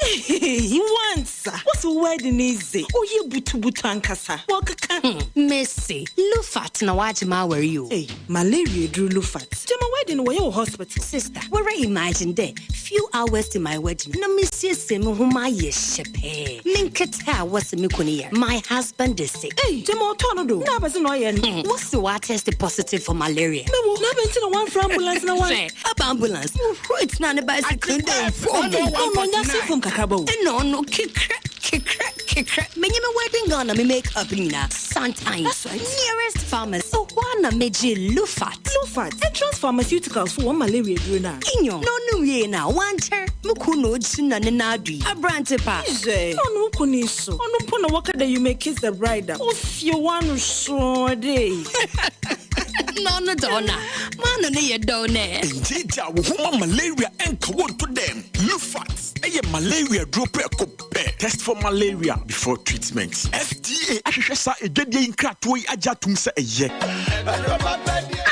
Ehehehe wansa wose wo wedding yi dze ɔyɛ butubutu ankasa wɔkeka ho. Mese Lufat na wagye m'awar yi o. Ei malaria eduru Lufat. Gyama wedding no wɔyɛ wɔ hospital. Sister, woara imagine dɛ few hours to my wedding na mesiesie me ho mayɛ hyɛpɛɛ. Me nketse a wɔse me kun yar, my husband is sick. Ei, gyama ɔtɔɔ no do, nna abɛdze na ɔyɛ no? Wɔse ɔatest positive for malaria. Me wo, na abɛn ntsi na wɔammfrɛ ambulance na wɔan. Hwɛ, aba ambulance, muhurui tsenaa ne bicycle do dɛ mfom. Ei, na ɔno ɔnnyɛ asefom kakraba o. Nna ɔno kekrɛ, kekrɛ, kekrɛ, menye me wedding gown na me make up nyina, santan. That's right. Nearest pharmacy, hɔ ara na megyee Lufat. Lufat, Entrance Pharmaceuticals fo hɔn malaria edur no a. Nyew, na ɔno wiei no a, ɔannkyɛr, mo kun na ogyina ne nan do yi, aberantse pa. Hwɛ, na ɔno wo kun yi so, ɔno mpo na wɔka dɛ you may kiss the bride a, ofie w'ano sɔɔ dɛ. Na ɔno dze ɔno a, m'ano no yɛ dɛw nɛ. Ngyeegyaa wo ho ma malaria nka wo nto dɛm. Lufat yɛ malaria duro prɛko pɛ. Test for malaria before treatment. FDA ahwehwɛ saa adwadie yi nkratoɔ yi agye atom sɛ ɛyɛ.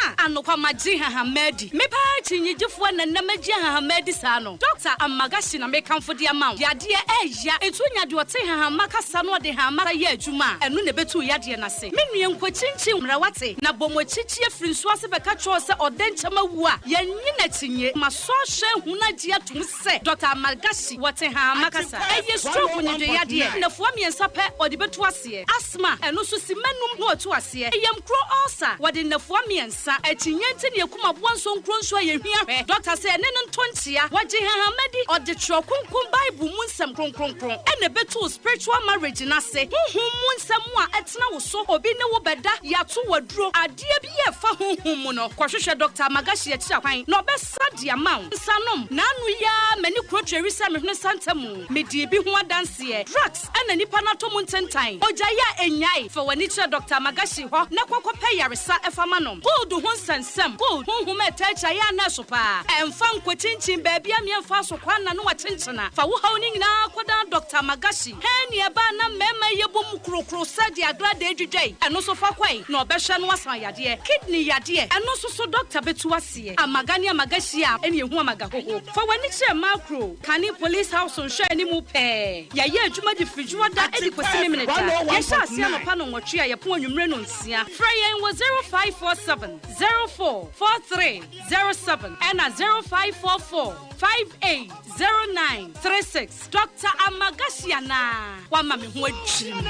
Ah, anokwa magye nhahamma adi. Me paa kyinnyegyefoɔ na nnɛ magye nhahamma adi saa no. Dɔkta Amagashi na mekamfo de ama wo. Yadeɛ ɛɛya, nti wonya deɛ ɔte nhahamma kasa na ɔde nhahamma yɛ adwuma a, ɛno na ɛbɛtu wo yadeɛ no ase. Me nua nkɔkyinkyin mmra wate, na bɔ mo akyikyi afiri nsuo ase bɛka kyerɛ wo sɛ ɔdɛnkyɛm awu a, yɛnnye no akyinnye. Masɔ ahwɛ ahunu agye atom sɛ Dɔkta Amalgashi wɔ Tehama kasa. Ɛyɛ stroke nnwodwoeɛ adeɛ. Nnafua mmiɛnsa pɛ ɔde bɛtu aseɛ. Asthma, ɛno nso simma num na watu aseɛ. Yamkuro ulcer, wɔde nnafua mmiɛnsa. Akyinnye nti na yɛkum aboa nsonkuro nso a yɛhia hwɛ. Dɔkta sɛ ɛne no nto nkyea. Wɔgye hahama di. Ɔde Twerɛ Kronkron Bible mu nsɛm kronkronkron na ɛbɛtu wo spiritual marriage no ase. Honhom mu nsɛm a ɛtena wo so, obi ne wo bɛda, yɛato wo aduro, adeɛ bi a ɛfa honhom mu no, kɔhwehwɛ Dɔkta Amagashi akyiri akwan na ɔbɛsa de ama wo. Nsanom, N'ano yi ara m'ani kuro tweri sɛ me hwene santa mu. Medii bi ho adanseɛ. Drugs na nipa no atɔ mu ntentan. Ogyae a ɛnnyae. Fa w'ani kyerɛ Dɔkta Amagashi hɔ na kɔ kɔpɛ yaresa fa ma no. Gold ho nsɛnsɛm, Gold, honhom a ɛtaa akyi ayɛ a na ɛso paa. Ɛmfa nkɔkyinkyin baabi a meɛmfa so kwan na ne wakyenkyena. Fa wo haw no nyinaa kɔdan Dɔkta Amagashi. Hɛn nea ɛbaa na mmarima yi yɛbɔ mu krokro sɛ deɛ agradaa dwidwa yi, ɛno nso fa kɔe na ɔbɛhwɛ no asan yadeɛ. Kidney yadeɛ, ɛno nso so dɔkta bɛtu aseɛ. Amaga ne amaga hyia a, ɛne ɛhu amaga hoho. Fa w'ani kyerɛ Makro, kane Police House nhwɛanimu pɛɛ. Yɛyɛ adwuma de firi Dwoada de kɔsi Memeneda. Yɛhyɛ aseɛ anɔpa nnɔnwɔtwe a yɛpɔn anwummere nnɔnsia. Frɛ yɛn wɔ 0547 04 43 07 ɛna 0544 58 09 36. Doctor Amagashi anaa? Wama me ho adwiri me.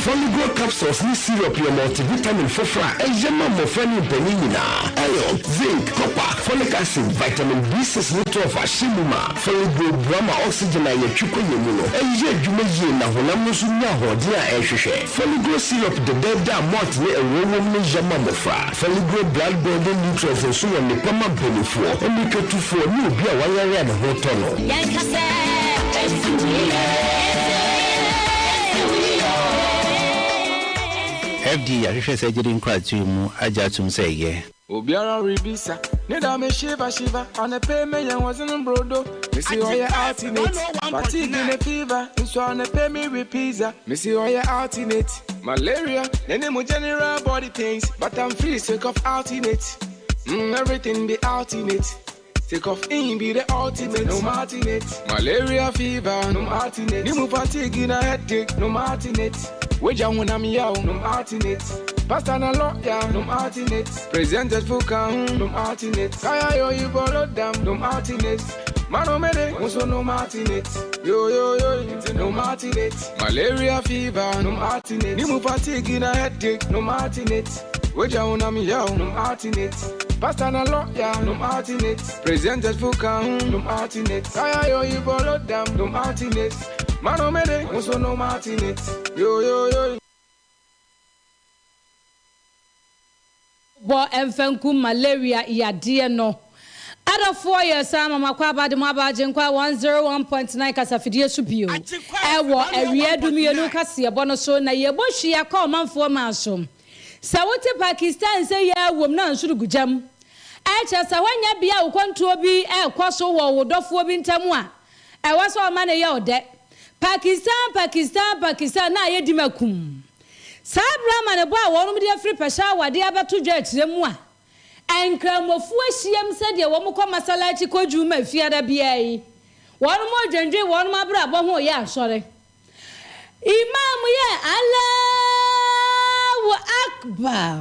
Foligo capsules ne syrup yɛ multivitamin foforo a ɛyɛ ma mmofra ne mpanyin nyinaa. Iron, zinc, copper, folic acid, vitamin B6 ne 12 ahyɛ mu ma. Foligo boa ma oxygen a yɛtwe kɔ yɛn mu no yɛ adwuma yie na honam no nso nya ahoɔden a ɛhwehwɛ. Foligo syrup dɛdɛɛdɛ a malt ne ɛwoɔ wom no yɛ ma mmofra. Foligo blood building nutrients nso wɔ nnepa ma mpanimfoɔ, mmirikatufoɔ ne obi a wayare a ne ho tɔ no. Yɛnka sɛ ɛsi wo yie, ɛsi wo yie, ɛsi wo yie. FDA ahwehwɛ saa gyidi nkratoɔ yi mu agye atom sɛ ɛyɛ. Obiara rebisa ne da me shiva shiva ɔne me yɛn wɔdze no brodo mesi ɔyɛ alternate fatigue ne fever nso ɔne me with pizza mesi ɔyɛ alternate malaria n'anim general body pains but I'm free sake of alternate everything be alternate Take off in be the ultimate, no alternate. Malaria fever, no alternate. Nimu fatigue na headache, no alternate. Weja honam yaw, nom alternate. Pastor na lawyer, nom alternate. Presented for kan, nom alternate. Kaya yo you borrow them, nom alternate. Mano mede, also nom alternate. Yo yo yo, nom alternate. Malaria fever, nom alternate. Nimu fatigue na headache, nom alternate. Weja honam yaw, nom alternate. Pastor na lawyer, nom alternate. Presented for kan, nom alternate. Kaya yo you borrow them, nom alternate. Mano mede, also nom alternate. Yo yo yo. Bɔ mfa nkum malaria yadeɛ no. Adɔfoɔ yɛ saa ma makɔ aba de mo aba Agyenkwa 101.9 kasafidie so bio ɛwɔ awia dumienu kaseɛbɔ no so na yɛbɔ hwia kɔ ɔmanfoɔ maa so. Sɛ wote Pakistan sɛ yɛ wom na nsoro gu gyam. Ɛkyɛ sɛ woanya bea a wo kwantuo bi ɛrekɔ so wɔ wo dɔfoɔ bi ntam a ɛwɔ sɛ ɔma ne yɛ ɔdɛ. Pakistan, Pakistan, Pakistan na ayɛ di makum. Saa berɛ amanebɔ a wɔnom de afiri Peshawar de abɛto dwa akyerɛ mu a, Nkramofoɔ ahyiam sɛdeɛ wɔn kɔ Masalachi kɔ dwuma fiada biara yi, wɔnom redwendwen wɔnom abrabɔ ho reyɛ asɔre. Imam yɛ Allahu Akbar.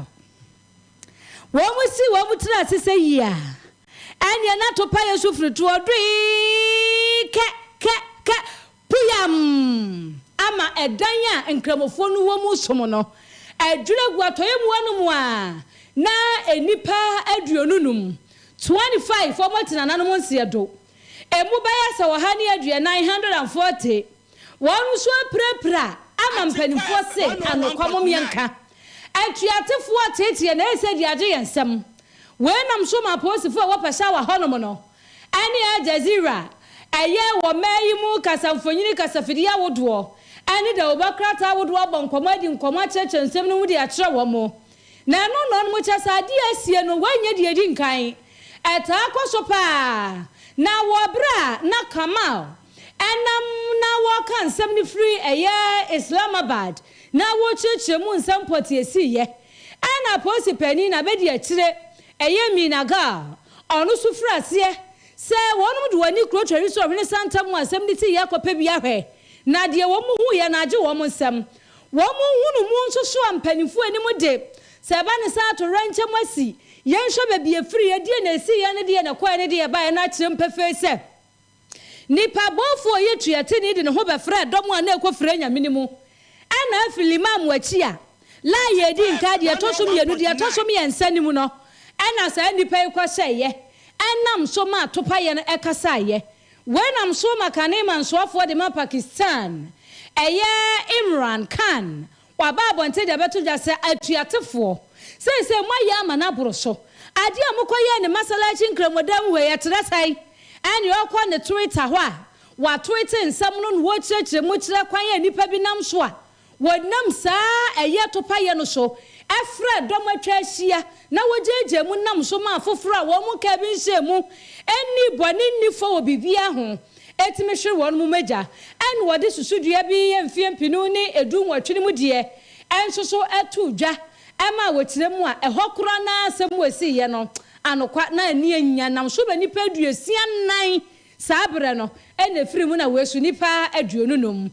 Wɔn si wɔn tiri ase sɛ yia, ɛneɛ na topaeɛ so firi toɔ doii kɛ kɛ kɛ Puyam! Ama ɛdan a Nkramofoɔ no wɔ mu som no adwiri agu atɔeɛ mu hɔnom a na nnipa 25, 25, wɔn te nananom nseɛ do. Emu bɛyɛ sɛ 140, 140, wɔn nso apirapira ama mpanimfoɔ se anokwa mom yɛnka. Atuatefoɔ ateeteɛ na ɛyɛ sɛ de agye yɛn nsam. Wei nam so ma apolisifoɔ a ɛwɔ Peshawar hɔnom no ne Al Jazeera, ɛyɛ wɔ mmaa yi mu kasamfonin kasafidie ahodoɔ ne dawubɔ krataa ahodoɔ abɔ nkɔmmɔ adi nkɔmmɔ akyerɛkyerɛ nsɛm no mu de akyerɛ wɔn. Na ɛno na wɔn kyerɛ sɛ adeɛ a asie no wɔnyɛ deɛ ɛdi nkan. Ɛtaa kɔ so paa. Na wɔ berɛ a na Kamal nam na wɔreka nsɛm no firi ɛyɛ Islamabad na wɔrekyerɛkyerɛ mu nsɛm pɔtee ɛsiiɛ ɛna apolisi panin no abɛdi akyire ɛyɛ Minagal Ɔno nso firii aseɛ sɛ wɔnom de wɔn ani kuro Tweri so ɔhene Santa mu asɛm no ti yɛ kɔpɛ bi ahwɛ, na deɛ wɔn huiɛ no agye wɔn nsam. Wɔn nhunumu nso so a mpanimfoɔ anim de, sɛ ɛba ne saa atoyerɛnkyɛm asi, yɛnhwɛ baabi ɛfiriiɛ, deɛ na ɛsiiɛ ne deɛ na ɛkɔeɛ ne deɛ ɛbaeɛ no akyerɛ mu pefee sɛ, Nipa bɔfo a ɔyɛ tuateni de ne ho bɛfrɛɛ dɔm a na ɛrekɔfiri anyame no mu. Ɛna afiri Limam akyi a Lai adi nkan, deɛ ɛtɔ so mmienu, deɛ ɛtɔ so mmiɛnsa no mu no, ɛna saa nnipa yi kɔhyɛeɛ, ɛnam so maa topaeɛ no kasaeɛ. Wei nam so ma kane mansoafoɔ de ma Pakistan, ɛyɛ Imran Khan, waba abɔnten de abɛto dwa sɛ atuatefoɔ, seesei moayɛ ama no aboro so. Adeɛ a mokɔyɛɛ ne Masalachi Nkramodan mu hɔ yi, ɛkyerɛ sɛn? Ɛnneɛ ɔkɔ ne Twitter hɔ a, watweete nsɛm no na ɔrekyerɛkyerɛ mu kyerɛ kwan a nnipa bi nam so a wɔnam saa ɛyɛ topayɛ no so frɛ dɔm atwa ahyia na wogyaagyaa mu nam so ma afoforo a wɔn nkaa bi nhyɛɛ mu nni bɔne nni fɔ wɔ biribiara ho tumi hwere wɔn mogya. Ɛnna wɔde susudua bi yɛ mfeɛ mpenu ne du nwɔtwe no mu deɛ nso so too dwa maa wɔkyerɛ mu a ɛhɔ koraa no ara asɛm a ɛsiiɛ no anokwa na ani annya nam so ma nnipa 64 Saa berɛ no na ɛfiri mu na wɔasu nnipa 25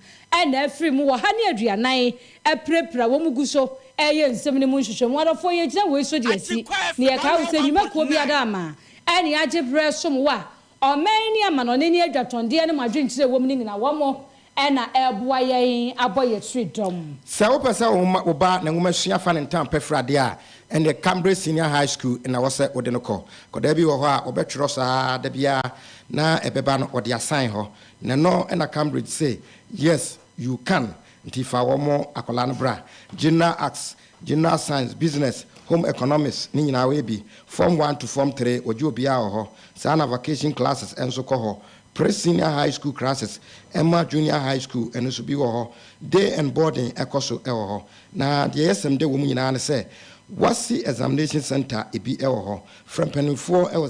na afiri mu 140 apirapira, wɔn gu so reyɛ nsɛm no mu nhwehwɛmu. Adɔfoɔ yɛgyina wei so de asi na yɛkae wo sɛ nnwumakuo bi ada ama ɛne agye berɛ som wo a ɔman ne amanɔne ne adwatɔndeɛ ne mo adwenkyerɛ ɛwɔ mu no nyinaa wɔn na ɛreboa yɛn abɔ yɛn tiri dɔm. Sɛ wopɛ sɛ woma wo ba n'nwomasua fa ne ntam pɛ firi adeɛ a, ɛnneɛ Cambridge Senior High School na ɛwɔ sɛ wode no kɔ. Akwadaa bi wɔ hɔ a, wɔbɛtwerɛ saa ara da biara na ɛbɛba no wɔde asan hɔ. Na ɛno na Cambridge se, Yes, you can, nti fa wɔn akwadaa no bra. General Arts, General Science, Business, Home Economics ne nyinaa wɔyɛ bi. Form One to Form Three, wɔgye obiara wɔ hɔ. Saa na Vacation Classes nso kɔ hɔ. Pre-senior high school classes ɛma junior high school ɛno nso bi wɔ hɔ. Day and boarding ɛkɔ so ɛwɔ hɔ. Na deɛ ɛyɛ sɛm dɛ wɔ mu nyinaa ne sɛ WASSCE examination centre ebi ɛwɔ hɔ. Frɛ mpanimfoɔ ɛwɔ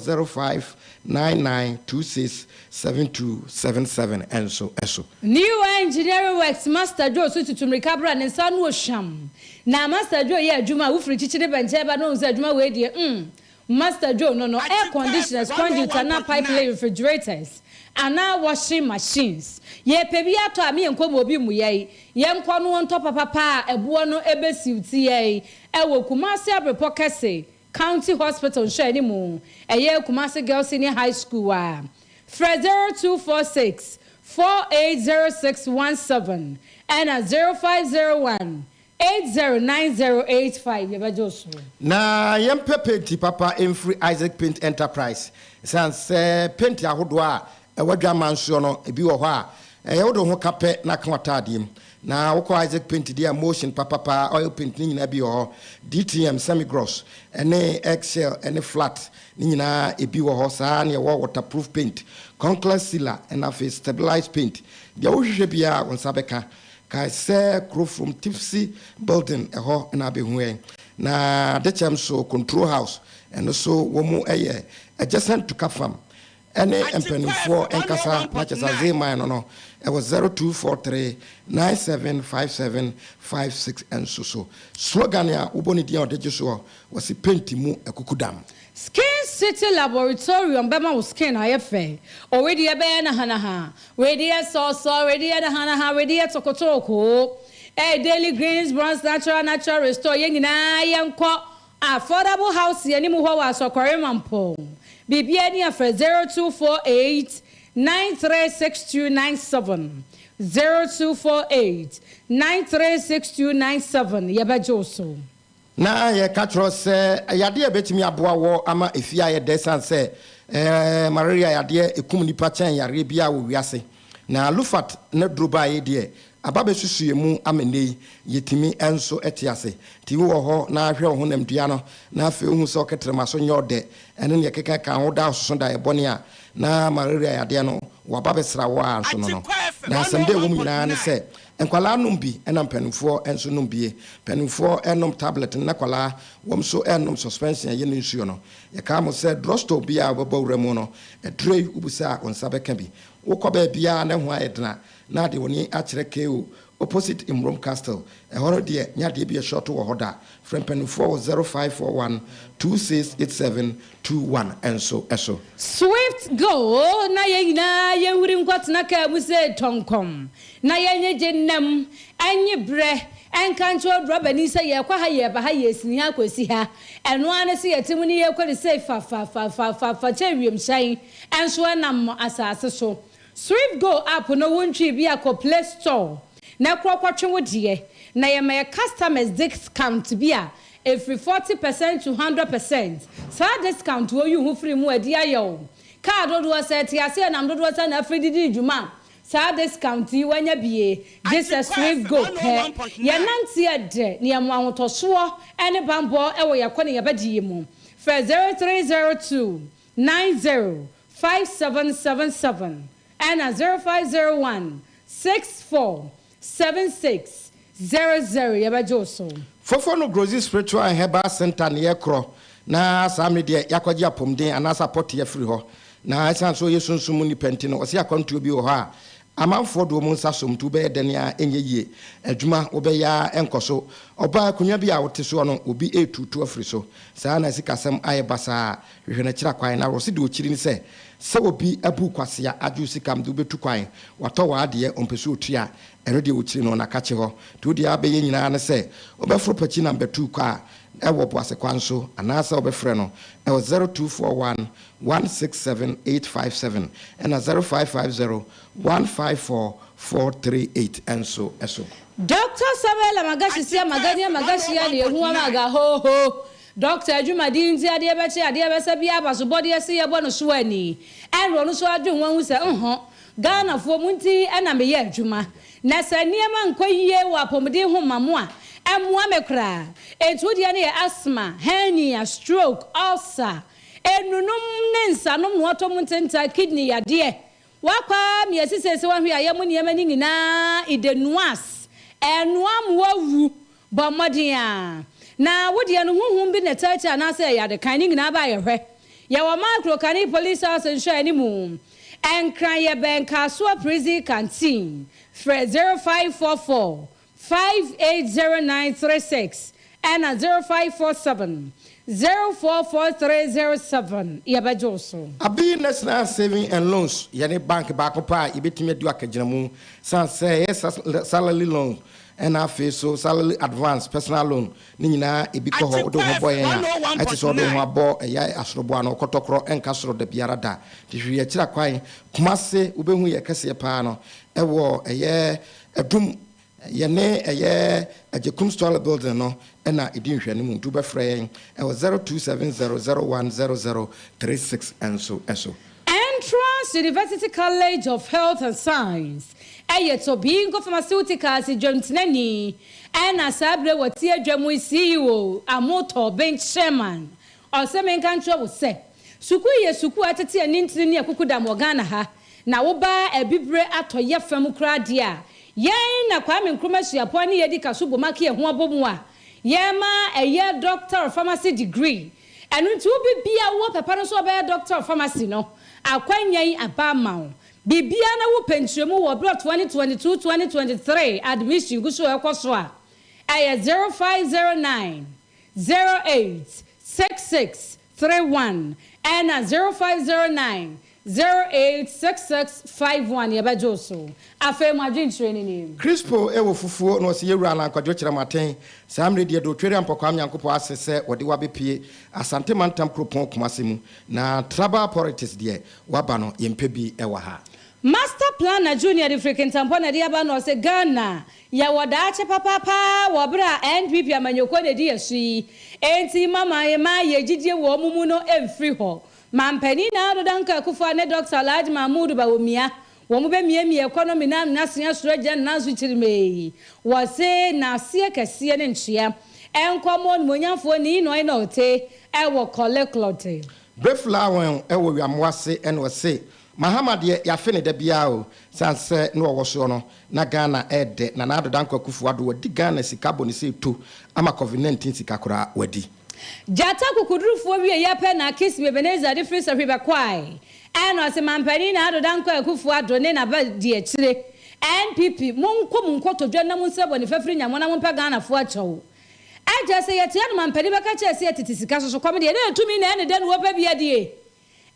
0599267277 ɛnso ɛso. New Engineering Works Master Joe so tutu mmirika bra ne nsa ano ohwam. Na Master Joe yɛ adwuma a wofiri kyikyiri bɛnkyɛn ba na ohu sɛ adwuma wei deɛ mm Master Joe no no air conditioners, conduits anaa pipe lay refrigerators. anaa washing machines. Yɛpɛ bi atɔ a, me yɛnkɔ ma obi mmu yɛn. Yɛnkɔ no ntɔ papapa a ɛboɔ no bɛsiw ti yɛn wɔ Kumasi Abrepɔ Kɛse County Hospital nhwɛanimu, ɛyɛ Kumasi Girls Senior High School a. Frɛ 0246 480617 ɛna 0501 809085 yɛbɛgye wo so. Na yɛmpɛ penti papa mfiri Isaac Paint Enterprise ɛsiane sɛ penti ahodoɔ a ɛwɔ adwaman soɔ no ebi wɔ hɔ a ɛyɛ wode wo ho ka pɛ na aka w'ataadeɛ mu. Na wokɔ Isaac Paint deɛ a motion papapa, oil paint ne nyinaa bi wɔ hɔ, DTM, semi gross, ɛne egg shell ɛne flat ne nyinaa ebi wɔ hɔ, saa ara na yɛwɔ waterproof paint, conclare sealer ɛna afei stabilize paint. Deɛ wohwehwɛ biara wo nsa bɛka. Kae sɛ Kurofrom Tipsy Building ɛhɔ na abɛhu yɛn. Na Adekyɛm nso Control House ɛno nso wɔn yɛ adjacent to Kafam ɛne mpanimfoɔ nkasa na kyerɛ sɛ Azee man no no ɛwɔ 0243 975756 nso so. Slogan a wobɔ ne din a ɔde gye soɔ wɔse paint mu akukudam. Skin City Laboratorium bɛma wo skin ayɛ fɛ. Owedeɛ bɛyɛ nahanaha, wedeɛ sɔɔsɔɔ, wedeɛ nahanaha, wedeɛ tokotooko. Ɛyɛ Daily Greens, Bronze Natural, Natural Restore, yɛn nyinaa yɛnkɔ Affordable House anim hɔ wɔ Asɔkɔre Mampong. Biribiara ni a frɛ 0248 936297, 0248 936297, yɛbɛgye wo so. Na yɛka kyerɛ wo sɛ yadeɛ a ɛbɛtumi aboa wɔ ama efie ayɛ dɛ ɛsiane sɛ malaria yadeɛ ɛkum nnipa kyɛn yareɛ biara wɔ wiase. Na Lufat n'aduro baeɛ deɛ aba bɛsusu yɛn mu ama nnɛ yi yɛtumi nso te ase. Nti wowɔ hɔ na hwɛ wo honamdua no na afei wohu sɛ wo kɛtrɛma so nyɛ ɔdɛ ɛne deɛ ɛkeka ka ho da ɔsoso da ɛbɔne a na malaria yadeɛ no waba bɛsra wo ara nso no no. Na asɛm dɛ ɛwɔ mu nyinaa ne sɛ Nkwadaa nom bi ɛna mpaninfoɔ nso nom bie. Mpaninfoɔ nom tablet no na kwadaa wɔn nso nom suspension a ɛyɛ ne nsuo no. Yɛkaa mo sɛ drugstore biara a wobɛbɔ wura mu no, aduro yi wobisa a wo nsa bɛka bi. Wokɔ baabiara na ɛho ayɛ dena na de w'ani akyerɛ KO opposite Mmrom Castle. Ɛhɔ no deɛ nyɛ adeɛ bi a ɛshɔɔto wɔ hɔ da. Frɛ mpaninfoɔ wɔ 0541 2687 21 nso so. Swift go na yɛn nyinaa yɛnhuri nkɔtena kaa mu sɛ tɔnkɔm na yɛnyegye nnam nye berɛ nka nkyerɛ ɔdrɔbani sɛ yɛrekɔ ha yɛreba ha yɛresini ha akɔsi ha. Ɛno ara ne sɛ yɛte mu ne yɛrekɔ ne sei fafafafafafa kyɛ wiemhyɛn nso ɛnam asase so. Swift go app no wontwii bi a kɔ play store na korɔ kɔtwe wo deɛ na yɛma yɛ customers discount bi a ɛfiri 40 percent to 100%. Saa discount wɔ yi ho firi mu adi ayɛ wo kaa dodoɔ sɛ te aseɛ nam dodoɔ sɛ na afiri didi dwuma. Saa discount yi wanya bie gye sɛ Swift Go pɛ. Yɛnante ɛdɛ na yɛmo ahotɔsoɔ ne bambɔ wɔ yɛkɔ ne yɛbɛgye mu. Frɛ 0302 90 5777 ɛna 0501 64 76 00, yɛbɛgye wo so. Fofo no Grozi Spiritual and Herbal Center ne yɛkorɔ na saa mmere deɛ yɛakɔgye apɔmuden anaasɛ apɔteɛ afiri hɔ. Na ɛsiane sɛ ɔyɛ sunsum mu nipa nti no, ɔse akwantuo bi wɔ hɔ a amanfoɔ de wɔn nsa som nti wobɛyɛ dɛn ara ɛnyɛ yie. Adwuma wobɛyɛ ara ɛnkɔ so. Ɔbaa akonnwa bi a wote soɔ no obi retuutu afiri so. Saa ara na sikasɛm ayɛ basaa. Hwehwɛ no akyiri akwan. Na ɔse deɛ ɔkyiri ne sɛ, sɛ obi abu wo kwasea agye wo sika de wobɛtu kwan, watɔ w'adeɛ ɔmpɛ sɛ ɔtua a, ɛno deɛ ɔkyiri no na kakye hɔ. Nti wo deɛ abɛyɛ nyinaa ne sɛ wobɛforo pakyi na mbɛtuu kɔ a ɛwɔ Boase kwan so anaasɛ wobɛfrɛ no ɛwɔ 0241 167 857 ɛna 0550 154 438 nso so. Doctor Samuel Amagashi si Amagani Amagashi a na ehu Amaga ho ho Doctor adwumadin nti adeɛ bɛkye adeɛ bɛsa biara abasobɔdeɛ se yɛbɔ no so ani ɛna ɔno nso adwen ho ahu sɛ nho Ghanafoɔ mo nti na meyɛ adwuma na sɛ nneɛma nkɔ yie wɔ apɔmuden ho ma mo a ɛmmoa me koraa enti wo deɛ no yɛ asthma, hernia, stroke, ulcer, enunom ne nsanom na wɔtɔ mu ntentan, kidney yadeɛ wakɔ ara mi asi seesei wahwe ayɛ mu nneɛma no nyinaa ide noas ɛnoa mo awu. Bɔ mmɔden a na wo deɛ no honhom bi na ɛtaa akyi anaasɛ ɛyɛ ade kan ne nyinaa ba yɛhwɛ. Yɛwɔ Micro Kane Police House nhwɛanimu. Nkran yɛbɛn Kasoa Prison Canteen. Frɛ 0544 580936 ɛna 0547 044307 yɛbɛgye wo so. Abi National Saving and Loans yɛne bank baako pɛ a yɛbɛtumi adi akagyinamu sane sɛ ɛyɛ salary loan ɛna afei so salary advance, personal loan ne nyinaa ebi kɔ hɔ. Wode wo ho bɔ yɛn a, ɛte sɛ wode wo ho abɔ ɛyɛ asoroboa no kɔtɔkorɔ ɛnka soro da biara da. Nti hwehwɛ yɛn akyira kwan. Kumase wobɛhu yɛ kɛseɛ paa no ɛwɔ ɛyɛ Adum. Yɛne ɛyɛ Agyekum Stolle Building no na ɛdi nhwɛanimu nti wobɛfrɛ yɛn ɛwɔ 0270010036 nso so. Entrance University College of Health and Science yɛ Tobinco Pharmaceuticals dwamtenani ɛna saa berɛ wɔte adwa mu yi CEO Amoto Ben Chairman. Ɔse menka nkyerɛ wo sɛ sukuu yi yɛ sukuu a ɛtete anintini ne akukudam wɔ Ghana ha na woba Abibire atɔeɛ fam koraa deɛ a Yɛn na Kwame Nkrumah Suapɔn ne yɛdi ka so bom aka yɛn ho abɔ mu a yɛma ɛyɛ Doctor of Pharmacy degree. Ɛno nti wo bibia a wowɔ pɛpɛ no sɛ wobɛyɛ Doctor of Pharmacy no, akwanya yi aba ama wo. Biribiara na wopɛ nkyerɛmu wɔ berɛ a 2022, 2023 admission gu so ɛrekɔ so a, ɛyɛ 0509 08 66 31 ɛna 0509 086651 yɛbɛgye wo so. Afei mo adwenkyerɛ no nie. Crispo wɔ fufuo na ɔse yɛwura Alan Kwadwo Kyerematen saa mmerɛ deɛ do Twereampɔ Kwame Nyankopɔn ase sɛ wɔde wo abɛpue Asante mantam kuropɔn Kumase mu na trabal politics deɛ waba no yɛmpɛ bi wɔ ha. Master Planner Junior de firi Kintampo na ɛde aba na ɔse Ghana yɛwɔ daakye papaapa wɔ berɛ a NPP amanyɔkuo na ɛdi yɛ so yi enti mama yɛma yɛ gyidie wɔ wɔn mu no mfiri hɔ. Mampanin Nana Addo Dankwa Akufo-Addo ne Dɔkta Alhaji Mahmood Bawumia wɔn bɛmiamia economy no ano asua soro agyina ne nan so kyirimee. Wɔse n'aseɛ kɛseɛ ne nkyea nkɔmɔ onimuonyamfoɔ Nii Noi Nortey wɔ Korle Klottey. Breflawen wɔ Wiamoase na ɔse Mahama deɛ yafe no da biara o, sane sɛ na ɔwɔ soɔ no na Ghana ɛɛdɛ, Nana Addo Dankwa Akufo Addo wadi Ghana sika bɔ ne sɛ eto ama covid 19 sika koraa wadi. Gyata kokodurufoɔ wieeɛ pɛ na Kissi Ebenezer de firi sahwi bɛkɔae. Ɛna ɔse Mampanin Nana Addo Dankwa Akufo Addo ne n'aba di akyire. NPP, monkɔ mo nkotodwe na monsrɛ bɔne fafiri Nyame na mompɛ Ghanafoɔ akyɛw. Ɛkyerɛ sɛ yɛte ano mampanin bɛka kyerɛ sɛ yɛtete sika soso kɔm deɛ na ɛtumi na ɛne dɛn na wɔpɛ bi adie.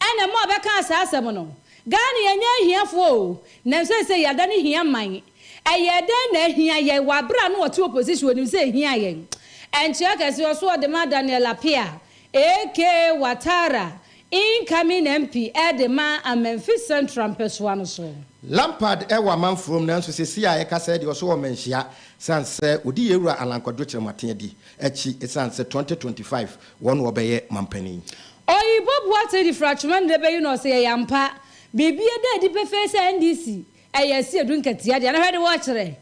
Ɛna mo a bɛkaa saa asɛm no, Ghana yɛnyɛ ahiafoɔ o, nanso seisei yɛadane hia man. Ɛyɛɛ dɛn na ahia yɛn wɔ aberɛ a na ɔte opposition ɔnim sɛ ɛhia yɛn. Nkyea kɛseɛ ɔso ɔde ma Daniel Appiah aka Watara, incoming MP de ma Amenfi Central mpɛsoa no so. Lampard wɔ amanfurom nanso seesei a yɛkasa yi deɛ ɔso wɔ mmanhyia sane sɛ ɔdi yɛn wura Alan Kwadwo Kyerematen adi akyi esiane sɛ 2025 wɔn na wɔbɛyɛ mampanin. Oyibo Boateng de firi atwoma nnɛ bɛyi no ɔsɛ yɛyɛ ampa. Biribi ada adi pefee sɛ NDC ɛyɛ Asiedu nkatia deɛ na hwɛ de wɔkyerɛ.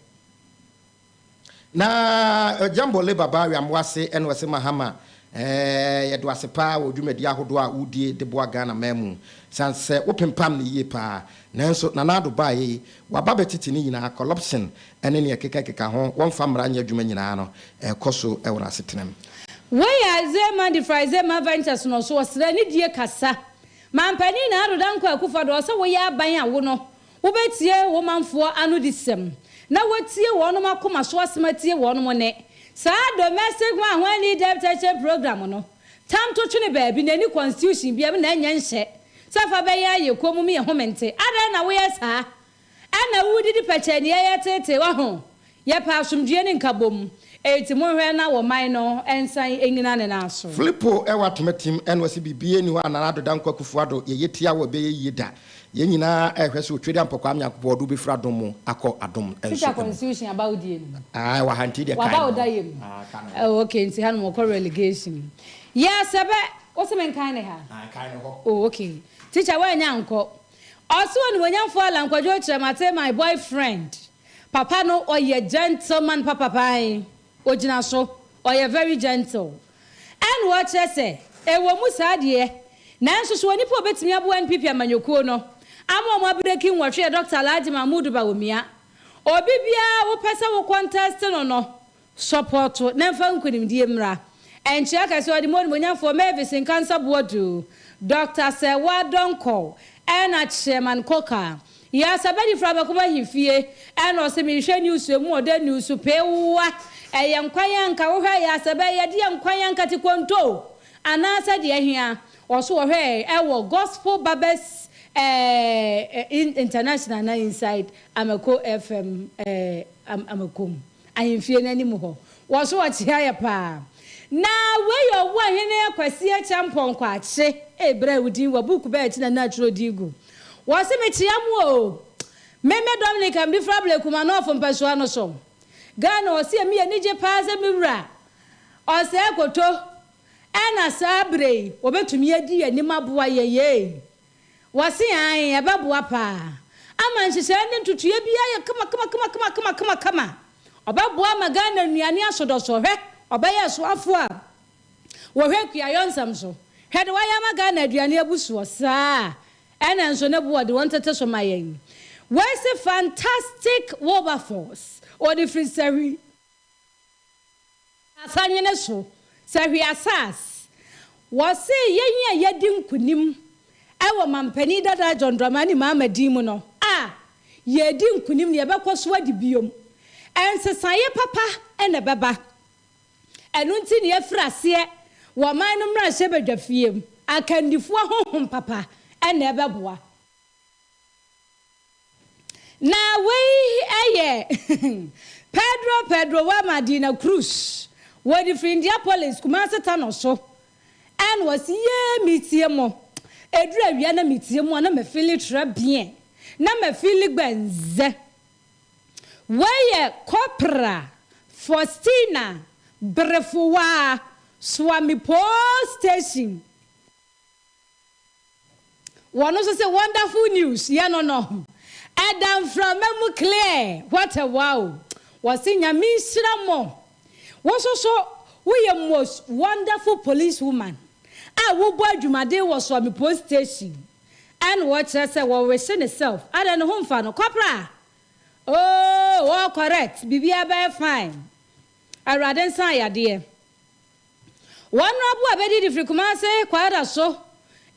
Na Jambole Baba Wiamoase ɛna ɔse Mahama eh yɛde wase paa wɔ dwumadie ahodoɔ a wodie de boa Ghana man mu sane sɛ wo pempam no yie paa nanso Nana Addo baeɛ yi waba bɛtete ne nyinaa corruption ɛne neɛ ɛkeka keka ho wɔmfa mmara nyɛ adwuma nyinaa no ɛrekɔ so wɔ n'asetenam. Wei yɛ Isaiah Mandy fra Isaiah Man Ventures no so ɔsrɛ ne die kasa. Manpanin Nana Addo Dankwa Akufo Addo ɔsɛ woyɛ aban a wo no wobɛtie wo manfoɔ anodisɛm na woatie wɔnom akoma so asɛm atie wɔnom nne. Saa Domestic Hwanhwani Debt Exchange Program no tam to twene baabi na ɛni constitution biam na ɛnyɛ nhyɛ sɛ fa bɛyɛ ayɛ komm yɛ home nte. Adɛn na woyɛ saa? Ɛna wodidi pɛkyɛɛ nea ɛyɛ teetee waho yɛpɛ asomdwie ne nkabom enti monhwɛ na wɔ man no nsan nyina ne nan so. Filipo wɔ atomatim ɛna ɔse biribiara nni hɔ a Nana Addo Dankwa Akufo Addo yɛyɛ tia wɔ ɛbɛyɛ yie da. Yɛn nyinaa ɛrehwɛ sɛ Otweri Ampɔkwaa Nyankopɔn ɔde wo bɛfiri adom mu akɔ adom nso Teacher mu. constitution aba wo die no mu. Ae wɔ ha nti deɛ kae Waba wo no da hɔ. yɛ mu. Ae ka no hɔ. Oh okay nti hanom wɔkɔ relegation. Yɛ sɛbɛ wo se menkan ne ha? Ae kae no hɔ. Oh okay teacher woannya ankɔ. Ɔse onimuonyamfoɔ Allan Kwadwo Kyerɛmate my boy friend papa no ɔyɛ gentleman papapae ogyina so ɔyɛ very gentle ɛna ɔkyerɛ sɛ ɛwɔ mu saa deɛ nanso so onipa obetumi aboa NPP amanyɔkuo no ama wɔn abreki nwɔtwe yɛ Doctor Alhaji Mahmood Bawumia obi biara wopɛ sɛ wo contest no no Sɔpɔɔto na mfa nkunimdie mmra. Nkyea kɛseɛ ɔde ma Onimuonyamfoɔ Mavis Nkansah Boadu, Dɔkta Serwaa Donkor ɛna Chairman Coker. Yasa Bɛdifra Abɛkɔm Ahemfie ɛna ɔse mehwɛ news emu ɔdɛ news peewa ɛyɛ nkwan a nka wohwɛ Yasa bɛ yɛdeɛ nkwan a nka te konto. Anaasɛ deɛ hia? Ɔso wɔhwɛ ɛwɔ Gospel Barbers eh, International na inside Amako FM eh, Amakom ahemfie no anim hɔ. Wɔso wɔkyea yɛ paa. Na wei yɛ Ɔwoahene Kwasi Acheampong Kwakye. Ei bra wo din wɔ book bɛɛ akyi na na atwerɛ din gu. Wɔse mekyea mo o. Me me Dominic Ambifra Ablekuma North mpɛsoa no so. Ghana ɔse ɛmi anigye paa sɛ me wura Ɔsɛe Koto ɛna saa berɛ yi wɔbɛtumi adi yɛn anim aboa yɛn yei. Wɔse aane ɛbɛboa paa ama nhyehyɛeɛ ne ntotoeɛ biara ayɛ kama kama kama kama kama kama kama. Ɔbɛboa ama Ghana nnuane asodɔsɔ hwɛ ɔbɛyɛ ɛsoafoɔ a wɔhwɛ kuayɔ nsɛm so hwɛ de wayɛ ama Ghana aduane abu soɔ saa ɛna nso ne boɔ de wɔn tete so ma yɛn. Wei se fantastic Wilberforce ɔde firi Sahwi Asanyene so, Sahwi Asas. Wɔse yɛn a yɛadi nkunim wɔ Mampanin dada John Dramani Mahama din mu no a, yɛredi nkunim na yɛbɛkɔ so adi biom. Nsesaeɛ papa na ɛbɛba. Ɛno nti na yɛafiri aseɛ wɔ ɔman no mmarahyɛbadwafie mu. Akandifoɔ honhom papa na ɛbɛboa. Na wei yɛ Pedro Pedro Wama Dina Cruz, wɔde firi Indiapolis, Kumasi Tano so. Ɛna ɔse yee metie mo, ɛduru awia na metie mo a na me feeli très bien, na me feeli gbɛnzɛ. Wei yɛ Corpora Faustina Brefowaa Suamipoo Station. Wɔno nso se wonderful news yɛ no no ɛda mframa mu clear what a wow wɔse Nyame nhyira mo wo nso so woyɛ most wonderful police woman a wobɔ adwumaden wɔ Suame police station ɛna wɔkyerɛ sɛ wɔ wese ne self adɛn ne ho mfa no kɔpra oh all correct biribiara bɛyɛ fine Awurade nsa ayadeɛ. Wɔn aboa bɛdidi firi Kumase Kwada so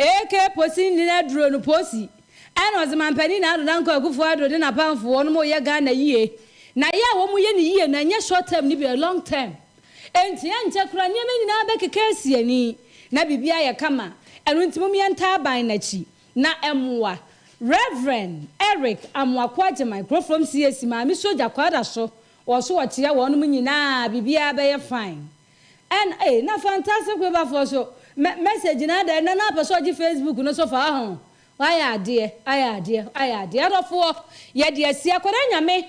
AK Posi ne aduro no Posi ɛna ɔdze Mampanin Nana Addo Dankwa Akufo Addo ne n'apamfo wɔnom reyɛ Ghana yie na yɛ a wɔn yɛ no yie no ɛnyɛ short term no bi ɛyɛ long term enti ɛnkyɛ koraa nneɛma nyinaa bɛkeka asi ani na biribi ayɛ kama ɛno nti mom yɛntaa aban no akyi na ɛmmoa Rev. Eric Amoako Agyemang Kurofrom CAC Maame Sogya Kwada so wɔ so wɔkyea wɔnom nyinaa biribiara bɛyɛ fine. Ɛna ei na fantastic webafoɔ so mɛ message no adɛn na na apɛ sɛ ɔgye Facebook no so fa ho wayɛ adeɛ wayɛ adeɛ wayɛ adeɛ adɔfoɔ yɛde asi akwadaa nyame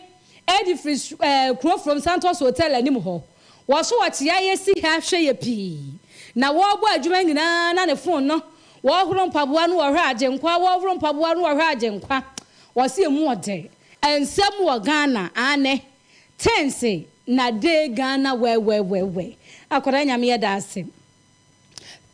ɛdi firi ɛɛ kuro from Santos Hotel anim hɔ wɔ so ɔkyea yɛsi ha hwɛ yɛ pii na wɔrebɔ adwuma nyinaa na ne phone no wɔhoro mpaboa no wɔhwɛ agyenkwa wɔhoro mpaboa no wɔhwɛ agyenkwa wɔsi emu ɔdɛ nsɛm wɔ Ghana aane Tense na de Ghana wɛwɛwɛwɛ akwadaa nyame yɛda ase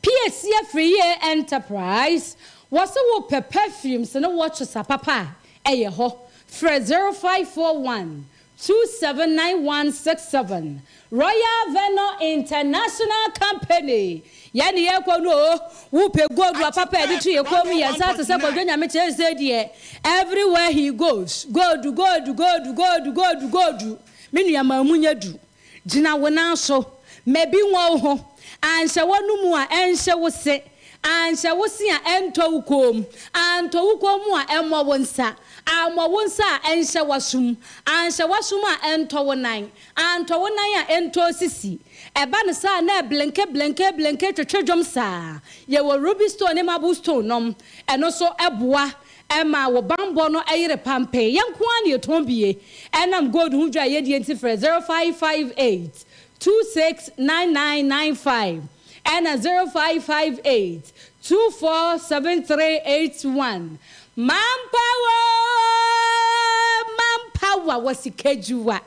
Piesie Afriyie Enterprise wɔse wo pɛ perfumes ne watches apapa a ɛyɛ hɔ frɛ 0541 279167 Royal Venor International Company yɛne yɛkɔ no o wo pɛ gold apapa a yɛde to yɛ kɔn mu yɛn nsa ate sɛ Kwadwo Nyame kyerɛ sɛ deɛ Everywhere he goes, gold, gold, gold, gold, gold, gold, Me nua ma mu nyɛ du, gyina wo nan so, ma bi nwɔ wo ho, Anhyɛ w'anomu a ɛnhye wo se, anhyɛ wo se a ɛntɔ wo kɔn mu, Antɔ wo kɔn mu a ɛmmɔ wo nsa, ammɔ wo nsa a ɛnhyɛ w'asom, Anhyɛ w'asom a ɛntɔ wo nan, antɔ wo nan a ɛntɔ wo sisi, Ɛba no saa a na ɛblenke blenke blenke twetwe dwom saa. Yɛwɔ ruby stone ne marble stone nom, ɛno nso boa Ɛma wo banbɔ no yere pampee. Yɛn nko ara na yɛtɔn bie. Ɛnam gold ho dwa a yɛdie nti frɛ 0558 269995 ɛna 0558 247381. Manpower oo manpower wɔ sikadwuwa.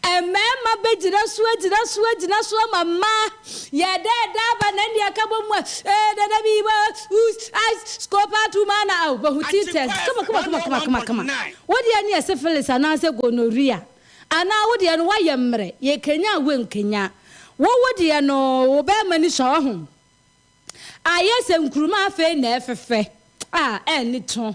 Mmarima bɛgyina so agyina so agyina so ama mmaa. Yɛda ɛda aba na ɛnde aka bɔ mu a, ee dada bi ba us ice scopa tu ma na aw bɛhu teachers kama kama kama kama kama kama. Wo deɛ ne yɛ syphilis anaasɛ gonorrhea anaa wo deɛ no woayɛ mmerɛ yɛkanya a wonkanya. Wo wo deɛ no wo bɛrima ni sua wahu. Ayɛ sɛ nkruma afei na ɛfefɛ a ɛnne to.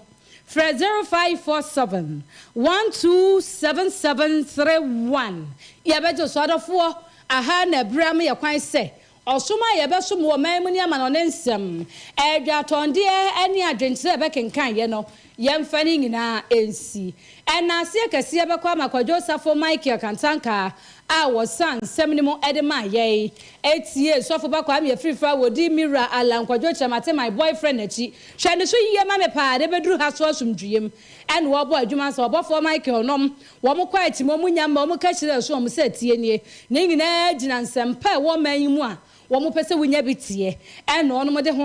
Frɛ 0547 127731. Yɛbɛgye wo so. Adɔfoɔ, aha na ɛberɛ ama yɛ kwan sɛ. Ɔsom a yɛbɛsom wɔ ɔman mu ne amanɔne nsɛm, adwatɔndeɛ ne adwenkyerɛ a ɛbɛkenkan yɛ no, yɛmfa ne nyinaa nsi. Ɛnaaseɛ kɛseɛ bɛkɔ ama Kwadwo Safo Michael Kantanka a wɔsan nsɛm no mu de maa yɛn. Etie Sɔfo Ba Kwame Afrifa a wɔdi me wura Allan Kwadwo Kyeremate my boyfriend akyi. Hwɛ ne so yie ma me paa de bɛduru ha so asomdwoeɛ mu. Ɛna wɔbɔ adwuma sɛ ɔbɔfoɔ Michael nom. Wɔn kɔ akyi ma wɔn nya mma wɔn ka kyerɛɛ so wɔn sɛ tie nie. Ne nyinaa gyina nsɛmpa a ɛwɔ ɔman yi mu a wɔn pɛ sɛ wonya bi teɛ. Ɛna wɔnom de ho.